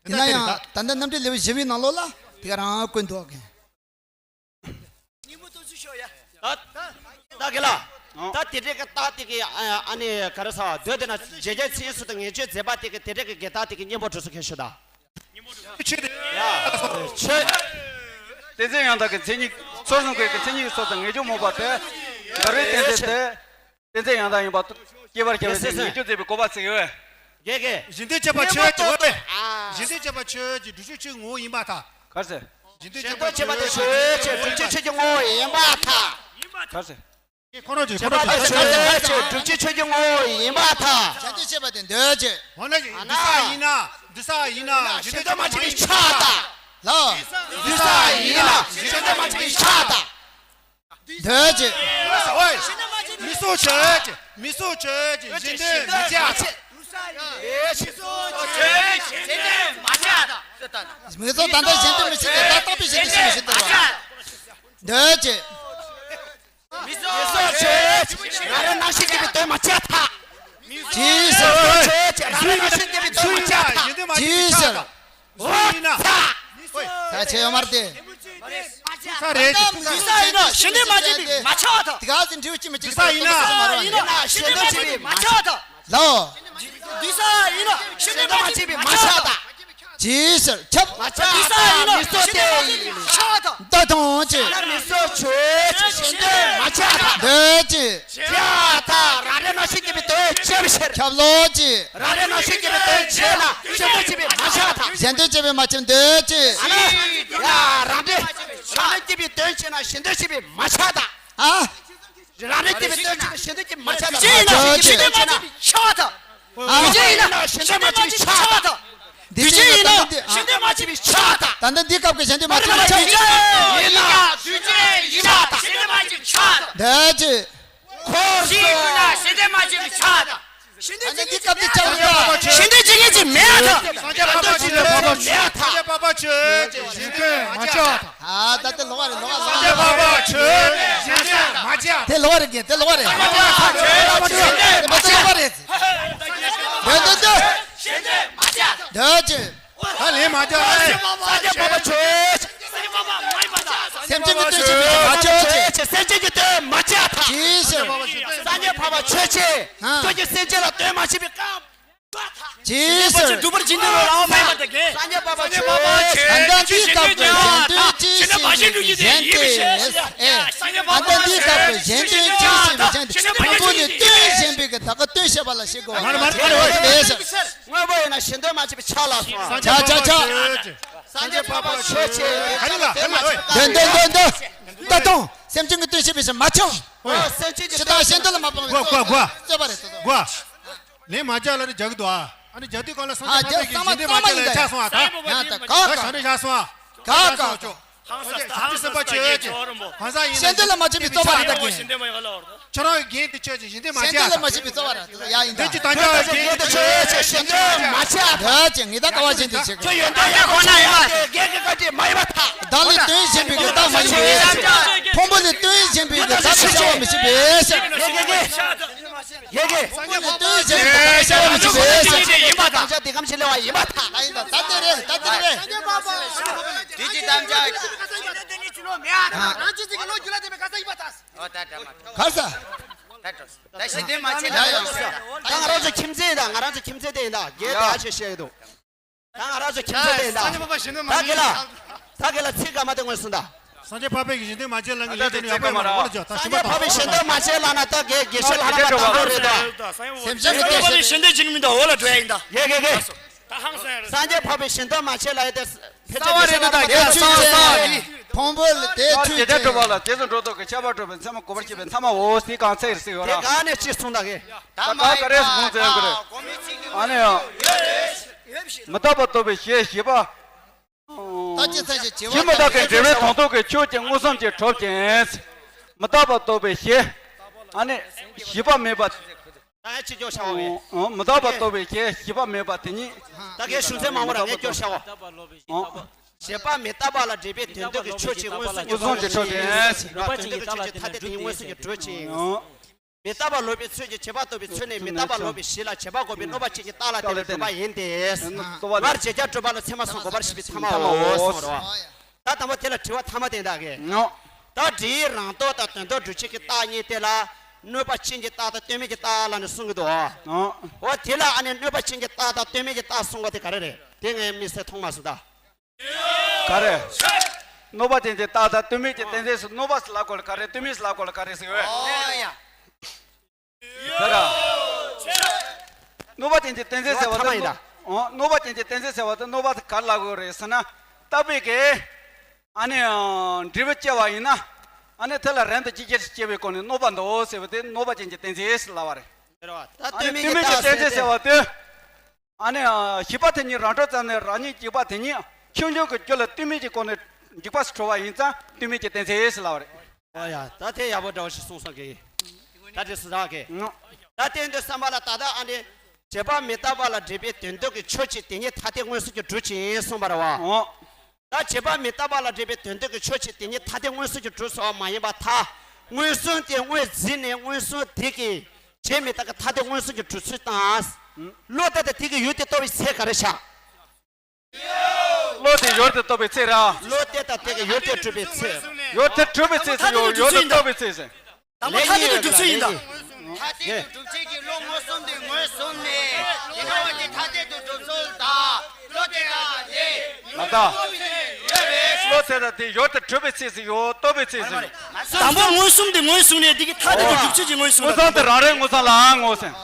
ཡིན་ན་ཡང་ད་ལྟ་རྣམ་འགྲེལ་ལེའུ་བཞི་པའི་ནང་ལོགས་ལ་དེ་ག་རང་བཀོད་འདུག་གི། ད་ད་གི་ལ། ད་དེ་འདྲའི་གི་རྟགས་དེ་གི་ཨ་ནི་ག་རེ་ཟ་བ་འདོད་དེ་ན་འཇལ་བྱའི་མཚན་ཉིད་སུ་དང་ངེས་བྱའི་རྫས་པ་དེ་གི་དེ་འདྲའི་གི་འགལ་རྟགས་དེ་གི་གཉེན་པོ་གྲུབ་སུ་མཁན་ཞུ་ད། ཆོས་དེ། ཡ། ཆོས། གཏན་ཚིགས་ཡང་དག་གི་མཚན་ཉིད་ཚོགས་བསགས་ཀྱི་མཚན་ཉིད་སོགས་དང་ངེས་འབྱུང་རྨོངས་པ་སྟེ། འགལ་བའི་གཏན་ཚིགས་ཏེ། གཏན་ཚིགས་ཡང་དག་ཡིན་པ་སྐྱེ་བར་བྱ་བའི་ངེས་འབྱུང་བརྗོད་མཛད་པའི་གོ་བ་ཚིག་ཡོད། དགེ་རྒན། གཞན་དོན་བྱེད་པ་ཆོས་ཀྱི་འོ་རེད། གཞན་དོན་བྱེད་པ་ཆོས་ཀྱི་སྒྲུབ་བྱེད་ཆོས་ངོ་བོ་ཡིན་པར་ཐལ། ག་རེ་ཟེར། གཞན་དོན་བྱེད་པ་ཆོས་ཀྱི་སྒྲུབ་བྱེད་ཆོས་ཀྱི་ངོ་བོ་ཡིན་པར་ཐལ། ག་རེ་ཟེར། ཁོ་རང་ཆོས་ཁོ་རང་ཆོས་ཆོས་ཀྱི་སྒྲུབ་བྱེད་ཆོས་ཀྱི་ངོ་བོ་ཡིན་པར་ཐལ། གཞན་དོན་བྱེད་པ་དེ་འདོད་ཅེས། འོ་ན་འདུས་ས་ཡིན་ན་འདུས་ས་ཡིན་ན་གཞན་དོན་མ་བྱེད་པའི་ཆ་དང་། ལ། འདུས་ས་ཡིན་ན་གཞན་དོན་མ་བྱེད་པའི་ཆ་དང་། འདོད་ཅེས། ཨོའི། མིང་གཟུགས་ཆོས་ཅན། མིང་གཟུགས་ཆོས་ཅན། གཞན་དོན་མི་བྱེད། མིང་གཟུགས་ད་ལྟ་གཞན་དོན་མི་བྱེད་དེ་ད་རྟག་པའི་གཞན་དོན་ཞིག་མི་བྱེད་དེ་རོ། འདོད་ཅེས། མིང་གཟུགས་ཆོས་ཅན། རང་རང་རྣམ་ཤེས་སྐྱེས་པའི་དོན་མ་བྱས་ཐལ། ཇི་སྲིད་ཆོས་ཅན། རང་རང་རྣམ་ཤེས་སྐྱེས་པའི་དོན་མ་བྱས་ཐལ། ཡིན་ཟེར། འོ་ཡིན་ན། ད་ཆེ་ཡོད་མ་རེད་དེ། ས་རེད། འདི་ས་ཡིན་ན་གཞན་དོན་མ་བྱས་པའི་མ་ཆགས་ད། དེ་ག་ཚོད་འབྲས་བུ་ཅི་མི་ཅི་འདི་ས་ཡིན་ན། ཡིན་ན་གཞན་དོན་མ་བྱས་པའི་མ་ཆགས་ད། ལོ། འདི་ས་ཡིན་ན་གཞན་དོན་མ་བྱས་པའི་མ་ཆགས་ད། ཇི་ཟེར་ཁྱབ། མ་ཆགས་ད། ཡིན་ན་མི་སོ་སྟེ་ཡིན། ཆགས་ད། ད་དང་ཅི། ཡིན་ན་མི་སོ་ཆོས་ཅི། གཞན་དོན་མ་ཆགས་ད། འདོད་ཅི། ཆགས་ད། རང་རེ་རྣམ་ཤེས་སྐྱེས་པའི་དོན་བྱས་པའི་ཕྱིར། ཁྱབ་ལོ་ཅི། རང་རེ་རྣམ་ཤེས་སྐྱེས་པའི་དོན་བྱས་ན་གཞན་དོན་བྱས་པའི་མ་ཆགས་ད། གཞན་དོན་བྱས་པའི་མ་ཆགས་འདོད་ཅི། ཨ་ལ། ཡ་རང་རེ་རང་རེ་སྐྱེས་པའི་དོན་བྱས་ན་གཞན་དོན་བྱས་པའི་མ་ཆགས་ད། ཨ། རང་རེ་སྐྱེས་པའི་དོན་བྱས་ན་གཞན་དོན་བྱས་མ་ཆགས་ད། ཅི་ཡིན་ན་གཞན་དོན་མ་བྱས་པའི་ཆགས་ད། ཨ། འདུས་བྱས་ཡིན་ན་གཞན་དོན་མ་བྱས་པའི་ཆགས་ད། འདུས་བྱས་ཡིན་ན་གཞན་དོན་མ་བྱས་པའི་ཆགས་ད། ད་ལྟ་འདི་སྐབས་ཀྱི་གཞན་དོན་མ་བྱས་པའི་ཆགས། ཡིན་ན་འདུས་བྱས་ཡིན་ན་གཞན་དོན་མ་བྱས་པའི་ཆགས་ད། འདོད་ཅི། འཁོར་སོ། གཞན་དོན་མ་བྱས་པའི་ཆགས་ད། གཞན་དོན་བྱེད་མཁན་ཅིག་མེད་ད། སངས་རྒྱས་འཕགས་པ་ཆོས་ཅན། སངས་རྒྱས་འཕགས་པ་ཆོས་ཅན། གཞན་དོན་མ་བྱས་པ་དང་། ཨ་ད་དེ་ལོག་པ་རེད། ལོག་པ། སངས་རྒྱས་འཕགས་པ་ཆོས་ཅན། གཞན་དོན་མ་བྱས་པ། དེ་ལོག་པ་རེད། དེ་ལོག་པ་རེད། དེ་ལོག་པ་རེད། འདོད་འདོད་འདོད། འདོད་ཅི། ད་ལན་མ་རྒྱག་ཨེ། སངས་རྒྱས་འཕགས་པ་ཆོས་ཅན། སེམས་ཅན་གྱི་དོན་བྱེད་པའི་མ་བྱ་བྱེད། སེམས་ཅན་གྱི་དོན་མ་བྱ་ཐག་ཅི་ཟེར། སངས་རྒྱས་འཕགས་པ་ཆོས་ཅན། ཨ། ཁྱོད་ཀྱིས་སེམས་ཅན་ལ་དོན་མ་བྱས་པའི་སྐབས། ཅི་ཟེར། སྒྲུབ་པར་བྱེད་འདོད་རང་མེད་པར་ཐལ། སངས་རྒྱས་འཕགས་པ་ཆོས་ཅན། ད་ལྟ་འདིའི་སྐབས་ཀྱི་གཞན་དོན་ཅི་ཞིག་གཞན་དོན་ཨེ། ད་ལྟ་འདིའི་སྐབས་ཀྱི་གཞན་དོན་ཅི་ཞིག་གཞན་དོན། ཕུང་པོ་ནི་དོན་གཞན་པའི་གི་ད་ག་དོན་བཤད་པ་ལ་བཤད་དགོས་པ་མ་རེད། དངོས་པོ་ཡིན་ན་གཞན་དོན་མ་བྱས་པའི་ཆགས་ལ་སོང་། ཆ་ཆ་ཆ། སངས་རྒྱས་འཕགས་པ་ཆོས་ཅན། ག་ལ་ག་ལ་ཨོ། འདོད་འདོད་འདོད་འདོད། ད་དུང་སེམས་ཅན་གྱི་དོན་བྱེད་པའི་ཕྱིར་མ་ཆགས། ཨོ། སེམས་ཅན་གྱི་དོན་བྱེད་པའི་ཕྱིར་མ་ཆགས། གོ་གོ་གོ། རྩོད་པ་རེད། རྩོད་པ། གོ། ལན་མ་རྒྱག་ལ་རེ་རྒྱག་གི་འདུག་ཨ། ཨ་ནི་རྒྱག་དུས་གང་ལ་སངས་རྒྱས་འཕགས་པས་ཀྱི་གཞན་དོན་མ་བྱས་ལ་ཆགས་སོང་ཨ། ད་ཡང་ད་ག་ག་ག་ཞག་རེ་བཞག་སོང་ཨ། ག་ག་ག་ཧང་སངས་ད་ཧང་སངས་ད་ཡེ་ཅོ་རོ་མོ། གང་ཟག་ཡིན་ན་གཞན་དོན་ལ་མ་བྱེད་པའི་རྩོད་པ་རེད་ད་གིན། ཁྱོད་རང་གི་འགན་དེ་ཆོས་ཅན། གཞན་དོན་མ་བྱེད། གཞན་དོན་ལ་མ་བྱེད་པའི་རྩོད་པ་རེད་ད། ཡ་ཡིན་ད། འདི་ཅི་ད་ཆོས་ཅན། གཞན་དོན་མ་བྱེད། ད་ཅི་ངེས་ད་ག་བ་བཞིན་དུ་བྱེད་དགོས། ཁྱོད་ཡོན་ཏན་ཡ་ཁོ་ན་ཡིན་པ་དེ་འགན་གྱི་བཀའ་དྲིན་མ་ཡིན་པ་ཐག་བདག་ལས་དོན་གཞན་པའི་གི་རྟགས་མ་ཡིན་པས། ཕུང་པོ་ལས་དོན་གཞན་པའི་གི་བདག་ལ་བྱ་བ་མི་བྱེད་པས། ཡེ་གེ་གེ། ཡེ་གེ། ཕུང་པོ་ལས་དོན་གཞན་པའི་བདག་ལ་བྱ་བ་མི་བྱེད་པས། ཡིན་པ་དང་། དེ་གམ་ཞིག་ལས་པ་ཡིན་པ་ཐག་ད་ཡིན་ད། ད་དེ་རེད། ད་དེ་རེད། དེ་ཅི་དམ་བཅའ། ཨ། གར་ས། ད་འགྲོ། ད་གཞན་དོན་མ་བྱེད་ལ་ཡོང་ཟེར། ད་ང་རང་ཚོ་ཁྱིམ་མཚེས་ཡིན་ད། ང་རང་ཚོ་ཁྱིམ་མཚེས་དེ་ཡིན་ད། རྒྱལ་དར་ཆེ་བཤད་ཀྱི་འདུག་ད་ང་རང་ཚོ་ཁྱིམ་མཚེས་དེ་ཡིན་ད། ད་གི་ལ། ད་གི་ལ་ཚིག་སྐར་མ་དེ་ངོས་སུ་ད། སངས་རྒྱས་འཕགས་པའི་གཞན་དོན་མ་བྱེད་ལ་ངས་ལས་དོན་ཡག་པོ་མ་རེད། འོ་ལ་ཇོ་ད་སངས་རྒྱས་འཕགས་པའི་གཞན་དོན་མ་བྱེད་ལ་ན་ད་གེ་དགེ་བཤེས་ལྷ་རམས་པ་དང་པོ་རེད་ད། སེམས་ཅན་གྱི་དོན་བྱེད་པའི་གཞན་དོན་བྱེད་ཀྱི་མི་འདུག་འོ་ལ་འགྲོ་ཡ་ཡིན་ད། ཡེ་གེ་གེ། སངས་རྒྱས་འཕགས་པའི་གཞན་དོན་མ་བྱེད་ལ་ཡོད་དེ། ཕལ་ཆེར་རེད་ད། དེ་ཆོས་ཅན། ཕུང་པོ་ལ་དེ་ཆོས་ཅན། དེ་འགྲོ་བ་ལ་དེ་ཚོ་འགྲོ་ལྡོག་གི་ཁྱབ་པ་གྲུབ་པའི་མཚན་མ་གོ་བར་བྱེད་པའི་མཚན་མའོ། དེ་གང་ཚེ་རེད་ཟེར་ཡོད་ར། དེ་ག་ནས་ཅི་གསུངས་ད་གེ། ད་ག་ག་རེ་གསུངས་ཚེ་ཡོད་གི་རེད། ཨ་ནི་ཡང་། མི་རྟག་པ་རྟོགས་པའི་ཞེས་བྱེད་པ། ད་ཅི་ཚེ་ཞེས་བྱེད་པ། ཞེས་མི་རྟག་པའི་འབྲེལ་བའི་དོན་རྟོགས་ཀྱི་ཆོས་ཀྱི་མངོན་སུམ་གྱིས་གྲུབ་ཅིང་། མི་རྟག་པ་རྟོགས་པའི་ཞེས། ཨ་ནི། བྱེད་པ་མེད་པ། ད་ཡང་ཅི་ལྕོགས་བྱ་བ་བས། ཨོ། མི་རྟག་པ་རྟོགས་པའི་ཞེས་བྱེད་པ་མེད་པ་དེ་ཉིད། ད་གའི་གཞུང་ཚན་མང་པོ་ར་ངས་སྐྱོར་བྱའོ། ཨོ། བྱེད་པ་མི་རྟག་པ་ལ་འབྲེལ་བའི་དོན་རྟོགས་ཀྱི་ཆོས་ཀྱི་མངོན་སུམ་གྱིས་མངོན་སུམ་གྱིས་གྲུབ་ཅིང་། དོན་རྟོགས་ཀྱི་ཆོས་ཀྱི་ཐ་དད་དེ་ཉིད་མངོན་སུམ་གྱིས་གྲུབ་ཅིང་། ཨོ། མི་རྟག་པ་ལོག་པའི་ཚུལ་གྱིས་བྱེད་པ་རྟོགས་པའི་ཚུལ་ནི་མི་རྟག་པ་ལོག་པའི་གཞི་ལ་བྱེད་པ་འགོག་པའི་གནོད་པ་ཅན་གྱི་རྟགས་ལ་བརྟེན་ནས་གྲུབ་པ་ཡིན་ཏེ། སྔར་བྱེད་བྱ་གྲུབ་པ་ལ་ཚད་མ་གསུམ་འགོག་པར་བྱེད་པའི་ཐ་མའོ་གསུངས་པ་རེད་བ། ད་དང་པོ་དེ་ལ་དྲི་བ་ཐ་མ་དེ་འདྲ་གི། ད་འབྲས་རང་ལྡོག་དང་དོན་ལྡོག་སྒྲུབ་བྱེད་ཀྱི་རྟགས་གཉིས་དེ་ལ་གནོད་པ་ཅན་གྱི་རྟགས་དང་ལྟོས་མེད་ཀྱི་རྟགས་ལ་ནི་གསུང་གི་འདུག་འོ་དེ་ལ་ཨ་ནི་གནོད་པ་ཅན་གྱི་རྟགས་དང་ལྟོས་མེད་ཀྱི་རྟགས་གསུང་བ་དེ་ག་རེ་རེད། དེ་ངས་དམིགས་བསལ་མཐོང་མ་སོང་ད། ག་རེ། གནོད་པ་ཅན་གྱི་རྟགས་དང་ལྟོས་མེད་ཀྱི་གཏན་ཚིགས་སུ་གནོད་པ་ཟེར་ལབ་དགོས་ལ་ག་རེ། ལྟོས་མེད་ཟེར་ལབ་དགོས་ལ་ག་རེ་ཟེར་ཡོད། ཨོ་ཡ། ད་ར། གནོད་པ་ཅན་གྱི་གཏན་ཚིགས་ཟེར་བ་དེ། ཨོ། གནོད་པ་ཅན་གྱི་གཏན་ཚིགས་ཟེར་བ་དེ་གནོད་པ་དེ་ག་རེ་ལབ་དགོས་རེད་ཟེར་ན། རྟག་པའི་གི། ཨ་ནི། འབྲས་བུ་སྐྱེ་བ་ཡིན་ན། ཨ་ནི་དེ་ལ་རང་དང་ཅིག་ཅར་སྐྱེ་བའི་སྒོ་ནས་གནོད་པ་འདུག་ཟེར་བ་དེ་གནོད་པ་ཅན་གྱི་གཏན་ཚིགས་ཟེར་ལབ་པ་རེད། ཨ་ནི་ལྟོས་མེད་ཀྱི་གཏན་ཚིགས་ཟེར་བ་དེ། ཨ་ནི། བྱེད་པ་དེ་ཉིད་རང་གྲོལ་ཙམ་ནས་རང་ཉིད་འཇིག་པ་དེ་ཉིད་ཁྱོད་ཉིད་ཀྱི་རྒྱུད་ལ་ལྟོས་མེད་ཀྱི་སྒོ་ནས་འཇིག་པ་སུ་གྲོལ་བ་ཡིན་ཙང་ལྟོས་མེད་ཀྱི་གཏན་ཚིགས་ཟེར་ལབ་པ་རེད། ཨ་ཡ། ད་དེ་ཡག་པོ་འདྲ་བོ་ཞིག་གསུངས་སོང་གི། ད་དེ་སུ་རག་གི། ད་དེ་འདི་བསམ་པ་ལ་ད་ལྟ་ཨ་ནི། བྱེད་པ་མི་རྟག་པ་ལ་འབྲེལ་པའི་དོན་ལྡོག་གི་ཆོས་ཅན་དེ་ཉིད་ཐ་དད་མངོན་སུམ་གྱིས་གྲུབ་ཅིང་གསུངས་པ་རེད་བ། ད་བྱེད་པ་མི་རྟག་པ་ལ་འབྲེལ་པའི་དོན་ལྡོག་གི་ཆོས་ཅན་དེ་ཉིད་ཐ་དད་མངོན་སུམ་གྱིས་གྲུབ་སོང་བ་མ་ཡིན་པར་ཐལ། མངོན་སུམ་དེ་དངོས་འཛིན་ནས་མངོན་སུམ་དེ་གི་བྱེད་མི་རྟག་གི་ཐ་དད་མངོན་སུམ་གྱིས་གྲུབ་ཚུལ་དང་། བློ་ལྟ་སྟེ་དེ་གི་ཡུལ་དེ་རྟོགས་པའི་ཚེ་ག་རེ་བྱ། བློ་དེ་ཡུལ་དུ་རྟོགས་པའི་ཚེ་ར། བློ་དེ་དང་དེ་གི་ཡུལ་དེ་གྲུབ་པའི་ཚེ། ཡུལ་དེ་གྲུབ་པའི་ཚེ་ཟེར་ཡོད། ཡུལ་དུ་རྟོགས་པའི་ཚེ་ཟེར། དང་པོ་ཐ་དད་དུ་སྒྲུབ་ཚུལ་ཡིན་ད། ཐ་དད་དུ་སྒྲུབ་བྱེད་ཀྱི་བློ་མངོན་སུམ་དེ་ངོས་བཟུང་ནས་དེ་འདྲ་བ་དེ་ཐ་དད་དུ་སྒྲུབ་ཚུལ་དང་བློ་དེ་དང་དེ་ཡོད་རེད། བློ་དེ་དང་དེ་ཡུལ་དུ་གྲུབ་པའི་ཚེ་ཟེར་ཡོད། རྟོགས་པའི་ཚེ་ཟེར་ཡོད། དང་པོ་མངོན་སུམ་དེ་ངོས་བཟུང་ནས་དེ་གི་ཐ་དད་དུ་སྒྲུབ་བྱེད་ཀྱི་མངོན་སུམ་མངོན་སུམ་དེ་རང་རེ་མངོན་སུམ་ལ་ཨང་ངོས་ཟེར།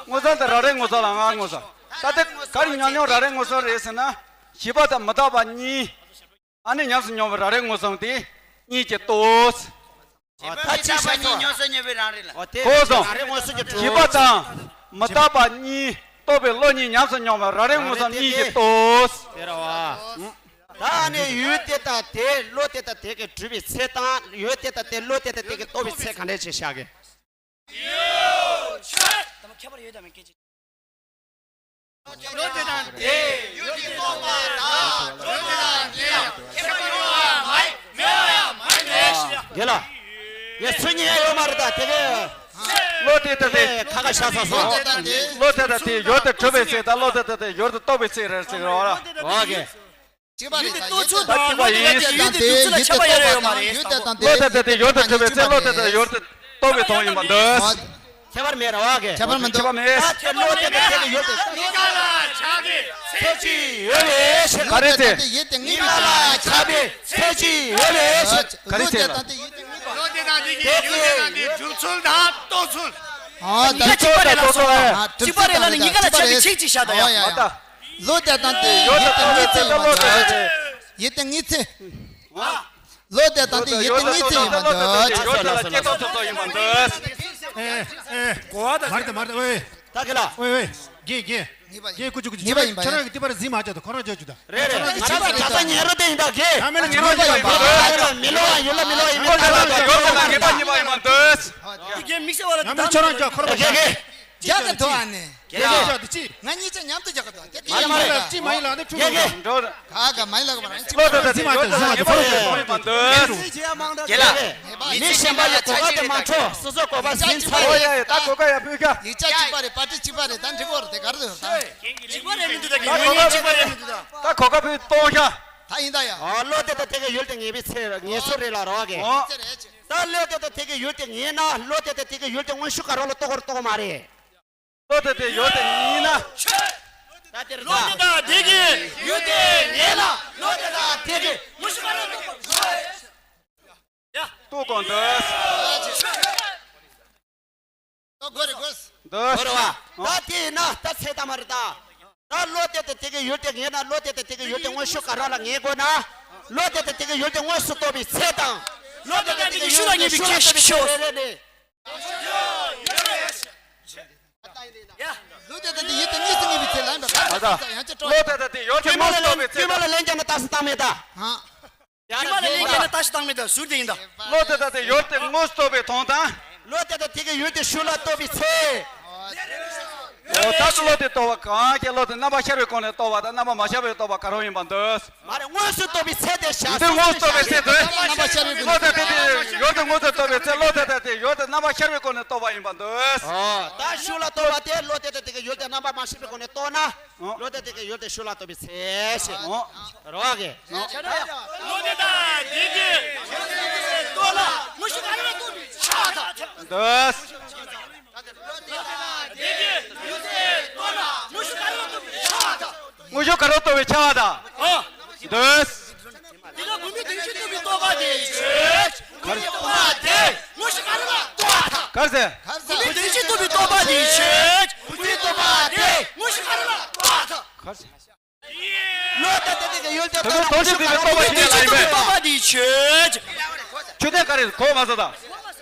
མངོན་སུམ་དེ་རང་རེ་མངོན་སུམ་ལ་ང་མངོན་སུམ། ད་དེ་ག་རེ་ཉམས་མྱོང་རང་རེ་མངོན་སུམ་རེད་ཟེར་ན། བྱིས་པ་དང་མི་རྟག་པ་གཉིས། ཨ་ནི་ཉམས་སུ་མྱོང་བའི་རང་རེ་མངོན་སུམ་དེ་གཉིས་ཀྱི་རྟོགས། ད་ཅི་བྱ་ཚོ། ཉམས་སུ་མྱོང་བའི་རང་རེ་ལ། གོ་སོང་། རང་རེ་མངོན་སུམ་གྱི་གྲུབ། བྱིས་པ་དང་མི་རྟག་པ་གཉིས་རྟོགས་པའི་བློ་གཉིས་ཉམས་སུ་མྱོང་བའི་རང་རེ་མངོན་སུམ་གཉིས་ཀྱི་རྟོགས། དེ་ར་བ། ད་ཨ་ནི་ཡུལ་དེ་དང་དེ་བློ་དེ་དང་དེ་གི་གྲུབ་པའི་ཚེ་དང་ཡུལ་དེ་དང་དེ་བློ་དེ་དང་དེ་གི་རྟོགས་པའི་ཚེ་ག་འདྲས་ཅིག་བཞག་གི། ད་མ་ཁྱད་པར་ཡོད་དམ་མེད་སྐད་ཆ། བློ་དེ་དང་དེ་ཡུལ་གྱི་རྟོགས་པ་དང་བློ་དེ་དང་དེ་ཡང་ཁྱད་པར་ཡོད་པ་མ་ཡིན། མེད་པ་ཡང་མ་ཡིན་པས། དེ་ལ་ཡེ་ཚུལ་གཉིས་ཡང་ཡོད་མ་རེད། ད་དེ་གས་བློ་དེ་དང་དེ་ཁ་ཁ་བཞག་ས་སོང་། བློ་དེ་དང་དེ་ཡུལ་དུ་གྲུབ་པའི་ཚེ་དང་བློ་དེ་དང་དེ་ཡུལ་དུ་རྟོགས་པའི་ཚེ་རེད་ཟེར་རོ། འོ་གེ། གཅིག་པ་རེད། ད་ཡུལ་དུ་རྟོགས་ཚུལ་དང་ཡུལ་དུ་སྒྲུབ་ཚུལ་ལ་ཁྱད་པར་ཡོད་ཡོད་མ་རེད། བློ་དེ་དང་དེ་ཡུལ་དུ་གྲུབ་པའི་ཚེ་བློ་དེ་དང་ཡུལ་དུ་རྟོགས་པའི་དོན་ཡིན་པ་འདོད། ཁྱད་པར་མེད་རེད་བ་གི། ཁྱད་པར་མི་འདུག་ཁྱད་པར་མེད། ད་དེ་བློ་དེ་དང་དེ་གི་ཡུལ་དུ། གཉིས་ཀ་ལ་ཆགས་པའི་ཚེ་གཅིག་ཡོད་པའི་ཕྱིར། ག་རེ་ཚེ། ཡུལ་དེ་གཉིས་པ་ལ་ཆགས་པའི་ཚེ་གཅིག་ཡོད་པའི་ཕྱིར། ག་རེ་ཚེ་ལ། བློ་དེ་དང་དེ་ཡུལ་དེ་གཉིས་པ། བློ་དེ་དང་དེ་གི་ཡུལ་དེ་དང་དེ་སྒྲུབ་ཚུལ་དང་རྟོགས་ཚུལ། ཨ་ད་གཉིས་ཀ་གཅིག་པ་རེད་ལ་སོ། གཅིག་པ་རེད་ལ་ནི་གཉིས་ཀ་ལ་ཆགས་པའི་ཚེ་གཅིག་བཞག་ད་ཡ། ཨ་ད། བློ་དེ་དང་དེ་ཡུལ་དེ་གཉིས་ཚེ་ཡོད་མ་འདུག་ཡུལ་དེ་གཉིས་ཚེ། བློ་དེ་དང་དེ་ཡུལ་དེ་གཉིས་ཚེ་ཡོད་མ་འདུག་ཨེ་ཨེ། གོ་བ་དང་། མར་དང་མར་དང་། ཨོའེ། ད་ག་ལ། ཨོའེ་ཨོའེ། རྒན་རྒན། རྒན་ཀུ་ཅུ་ཀུ་ཅུ། ཁྱོད་རང་གི་ཏི་པར་གཟིགས་མ་བྱ་དང་ཁོ་རང་བྱ་རྒྱུ་དང་། རེད་རེད། ང་རང་གི་ད་ས་ཉན་རོ་དེ་ཡིན་ད་གི། ཡང་མིན་ན་ཉན་རོ་དེ་ཡིན་པ། མི་ལོ་བ་ཡོད་ལ་མི་ལོ་བ་ཡིན་མིན་ད་ལ་ཡོད་ལ་ངེས་པ་གཉིས་པ་ཡིན་པ་འདོད། རྒན་མིག་སེར་བ་ལ་ཡང་མིན་ཁྱོད་རང་བྱ་ཁོ་རང་བྱ། རྒན་རྒན། རྒྱག་གི་འདུག་ཨ་ནི། རྒྱག་གི་འདུག་ཅི། ང་གཉིས་ཆ་མཉམ་དུ་རྒྱག་གི་འདུག་དེ་གི་མ་ཡིན་ཡིན་མ་ལ་ཅི་མ་ཡིན་ལ་ནི་ཁྲུ་རྒན་རྒན། འགྲོ། ག་ག་མ་ཡིན་ལ་ག་མ་རང་ཅི་མ་ལ་ཅི་མ་ཡིན་ལ་ནི་ཁྲུ་རྒན། རྒན་ལགས། མི་གཞན་པ་ལ་གོ་སྐབས་དེ་མ་འཕྲོད། སོ་སོ་གོ་སྐབས་ཟིན་ཚར། ཨོ་ཡ་ཡ། ད་གོ་སྐབས་ཡག་པོ་ཡོད་ཀ། ཡིག་ཆ་གཅིག་པ་རེད། པར་ཊི་གཅིག་པ་རེད། ད་འགྲིག་གོ་རེད། དེ་ག་རེ་ཟེར་ད། གཅིག་པ་རེད་མི་འདུག་ད་གི་ད་གོ་སྐབས་གཅིག་པ་རེད་མི་འདུག་ད། ད་གོ་སྐབས་ཕུད་གཏོང་ཤ། ད་ཡིན་ད་ཡ། ཨ་བློ་དེ་དང་དེ་གི་ཡུལ་དེ་ངེས་པའི་ཚེ་ངེས་སུ་རེད་ལ་རོགས་གི། ཨོ། ད་བློ་དེ་དང་དེ་གི་ཡུལ་དེ་ངེས་ན་བློ་དེ་དང་དེ་གི་ཡུལ་དེ་དངོས་ཤུགས་ག་རང་ལ་རྟོགས་གོ་རྟོགས་མ་རེད། བློ་དེ་དེ་ཡུལ་དེ་ངེས་ན། ད་དེ་རེད་ད། བློ་དེ་དང་དེ་གི་ཡུལ་དེ་ངེས་ན་བློ་དེ་དང་དེ་གི་དངོས་ཤུགས་ག་རང་ལ་རྟོགས་གོ་རེད། ཡ། ལྟོ་གོང་དུ། ལྟོ་གོ་རེ་གོ། འདི། གོ་རེ་བ། ད་དེ་ཡིན་ན་ད་ཚེ་ད་མ་རེད་ད། ད་བློ་དེ་དང་དེ་གི་ཡུལ་དེ་ངེས་ན་བློ་དེ་དང་དེ་གི་ཡུལ་དེ་དངོས་ཤུགས་ག་རང་ལ་ངེས་དགོས་ན། བློ་དེ་དང་དེ་གི་ཡུལ་དེ་དངོས་སུ་རྟོགས་པའི་ཚེ་དང་། བློ་དེ་དང་དེ་གི་ཡུལ་དེ་ཤུགས་ལ་ངེས་པའི་ཚེ་ཞིག་ཤོག་རེད་རེད། ཡ། བློ་དེ་དང་དེ་ཡུལ་དེ་དངོས་སུ་ངེས་པའི་ཚེ་ལ་ཡང་ད་ད་ཡང་ཅི་སྤྲོ། བློ་དེ་དང་དེ་ཡུལ་དེ་དངོས་སུ་རྟོགས་པའི་ཚེ་དང་། ལན་རྒྱག་ན་ད་སུ་བཏང་མེད་ད། ཧང་། དྲི་མ་ལ་ལན་རྒྱག་ན་ལྟ་ཞིག་བཏང་མེད་ད། ཟུར་དེ་ཡིན་ད། བློ་དེ་དང་དེ་ཡུལ་དེ་དངོས་སུ་རྟོགས་པའི་དོན་དང་། བློ་དེ་དང་དེ་གི་ཡུལ་དེ་ཤུགས་ལ་རྟོགས་པའི་ཚེ། འོ་ད་བློ་དེ་རྟོགས་པ་གང་གི་བློ་དེ་རྣམ་པ་ཤར་བའི་སྒོ་ནས་རྟོགས་པ་དང་རྣམ་པ་མ་ཤར་བའི་རྟོགས་པ་ག་རེ་ཡིན་པ་འདོད། མ་རེད། དངོས་སུ་རྟོགས་པའི་ཚེ་དེ་བཞག་ཡུལ་དེ་དངོས་སུ་རྟོགས་པའི་ཚེ་དེ། རྣམ་པ་ཤར་བའི་སྒོ་ནས། བློ་དེ་དེ་དེ་ཡུལ་དེ་དངོས་སུ་རྟོགས་པའི་ཚེ་བློ་དེ་དང་དེ་ཡུལ་དེ་རྣམ་པ་ཤར་བའི་སྒོ་ནས་རྟོགས་པ་ཡིན་པ་འདོད། འོ་ད་ཤུགས་ལ་རྟོགས་པ་དེ་བློ་དེ་དང་དེ་གི་ཡུལ་དེ་རྣམ་པ་མ་ཤར་བའི་སྒོ་ནས་རྟོགས་ན། འོ། བློ་དེ་དེ་གི་ཡུལ་དེ་ཤུགས་ལ་རྟོགས་པའི་ཚེ་ཞེས། འོ། རོ་གེ། བློ་དེ་དང་དེ་གི་ཡུལ་དེ་རྟོགས་ན་དངོས་ཤུགས་ག་རེ་ལ་རྟོགས་པའི་ཆ་དང་། འདོད། བློ་དེ་དང་དེ་གི་ཡུལ་དེ་རྟོགས་ན་དངོས་ཤུགས་ག་རེ་ལ་རྟོགས་པའི་ཆ་དང་། དངོས་ཤུགས་ག་རེ་ལ་རྟོགས་པའི་ཆ་དང་། འོ། འདོད། དེ་ལ་བུད་མེད་དོན་སྤྱི་རྟོགས་པའི་རྟོག་པ་དེ་ཆོས་ཅན། བུད་མེད་རྟོག་པ་དེ་དངོས་ཤུགས་ག་རེ་ལ་རྟོགས་པ་དང་། ག་རེ་ཟེར། བུད་མེད་དོན་སྤྱི་རྟོགས་པའི་རྟོག་པ་དེ་ཆོས་ཅན། བུད་མེད་རྟོག་པ་དེ་དངོས་ཤུགས་ག་རེ་ལ་རྟོགས་པ་དང་། ག་རེ་ཟེར། བློ་དེ་དེ་དེ་གི་ཡུལ་དེ་རྟོགས་ན་དངོས་ཤུགས་ག་རེ་ལ་རྟོགས་པ་དེ་ཆོས་ཅན། བུད་མེད་དོན་སྤྱི་རྟོགས་པའི་རྟོག་པ་དེ་ཆོས་ཅན། ཆོས་དོན་ག་རེ་གོ་མ་སོང་ད།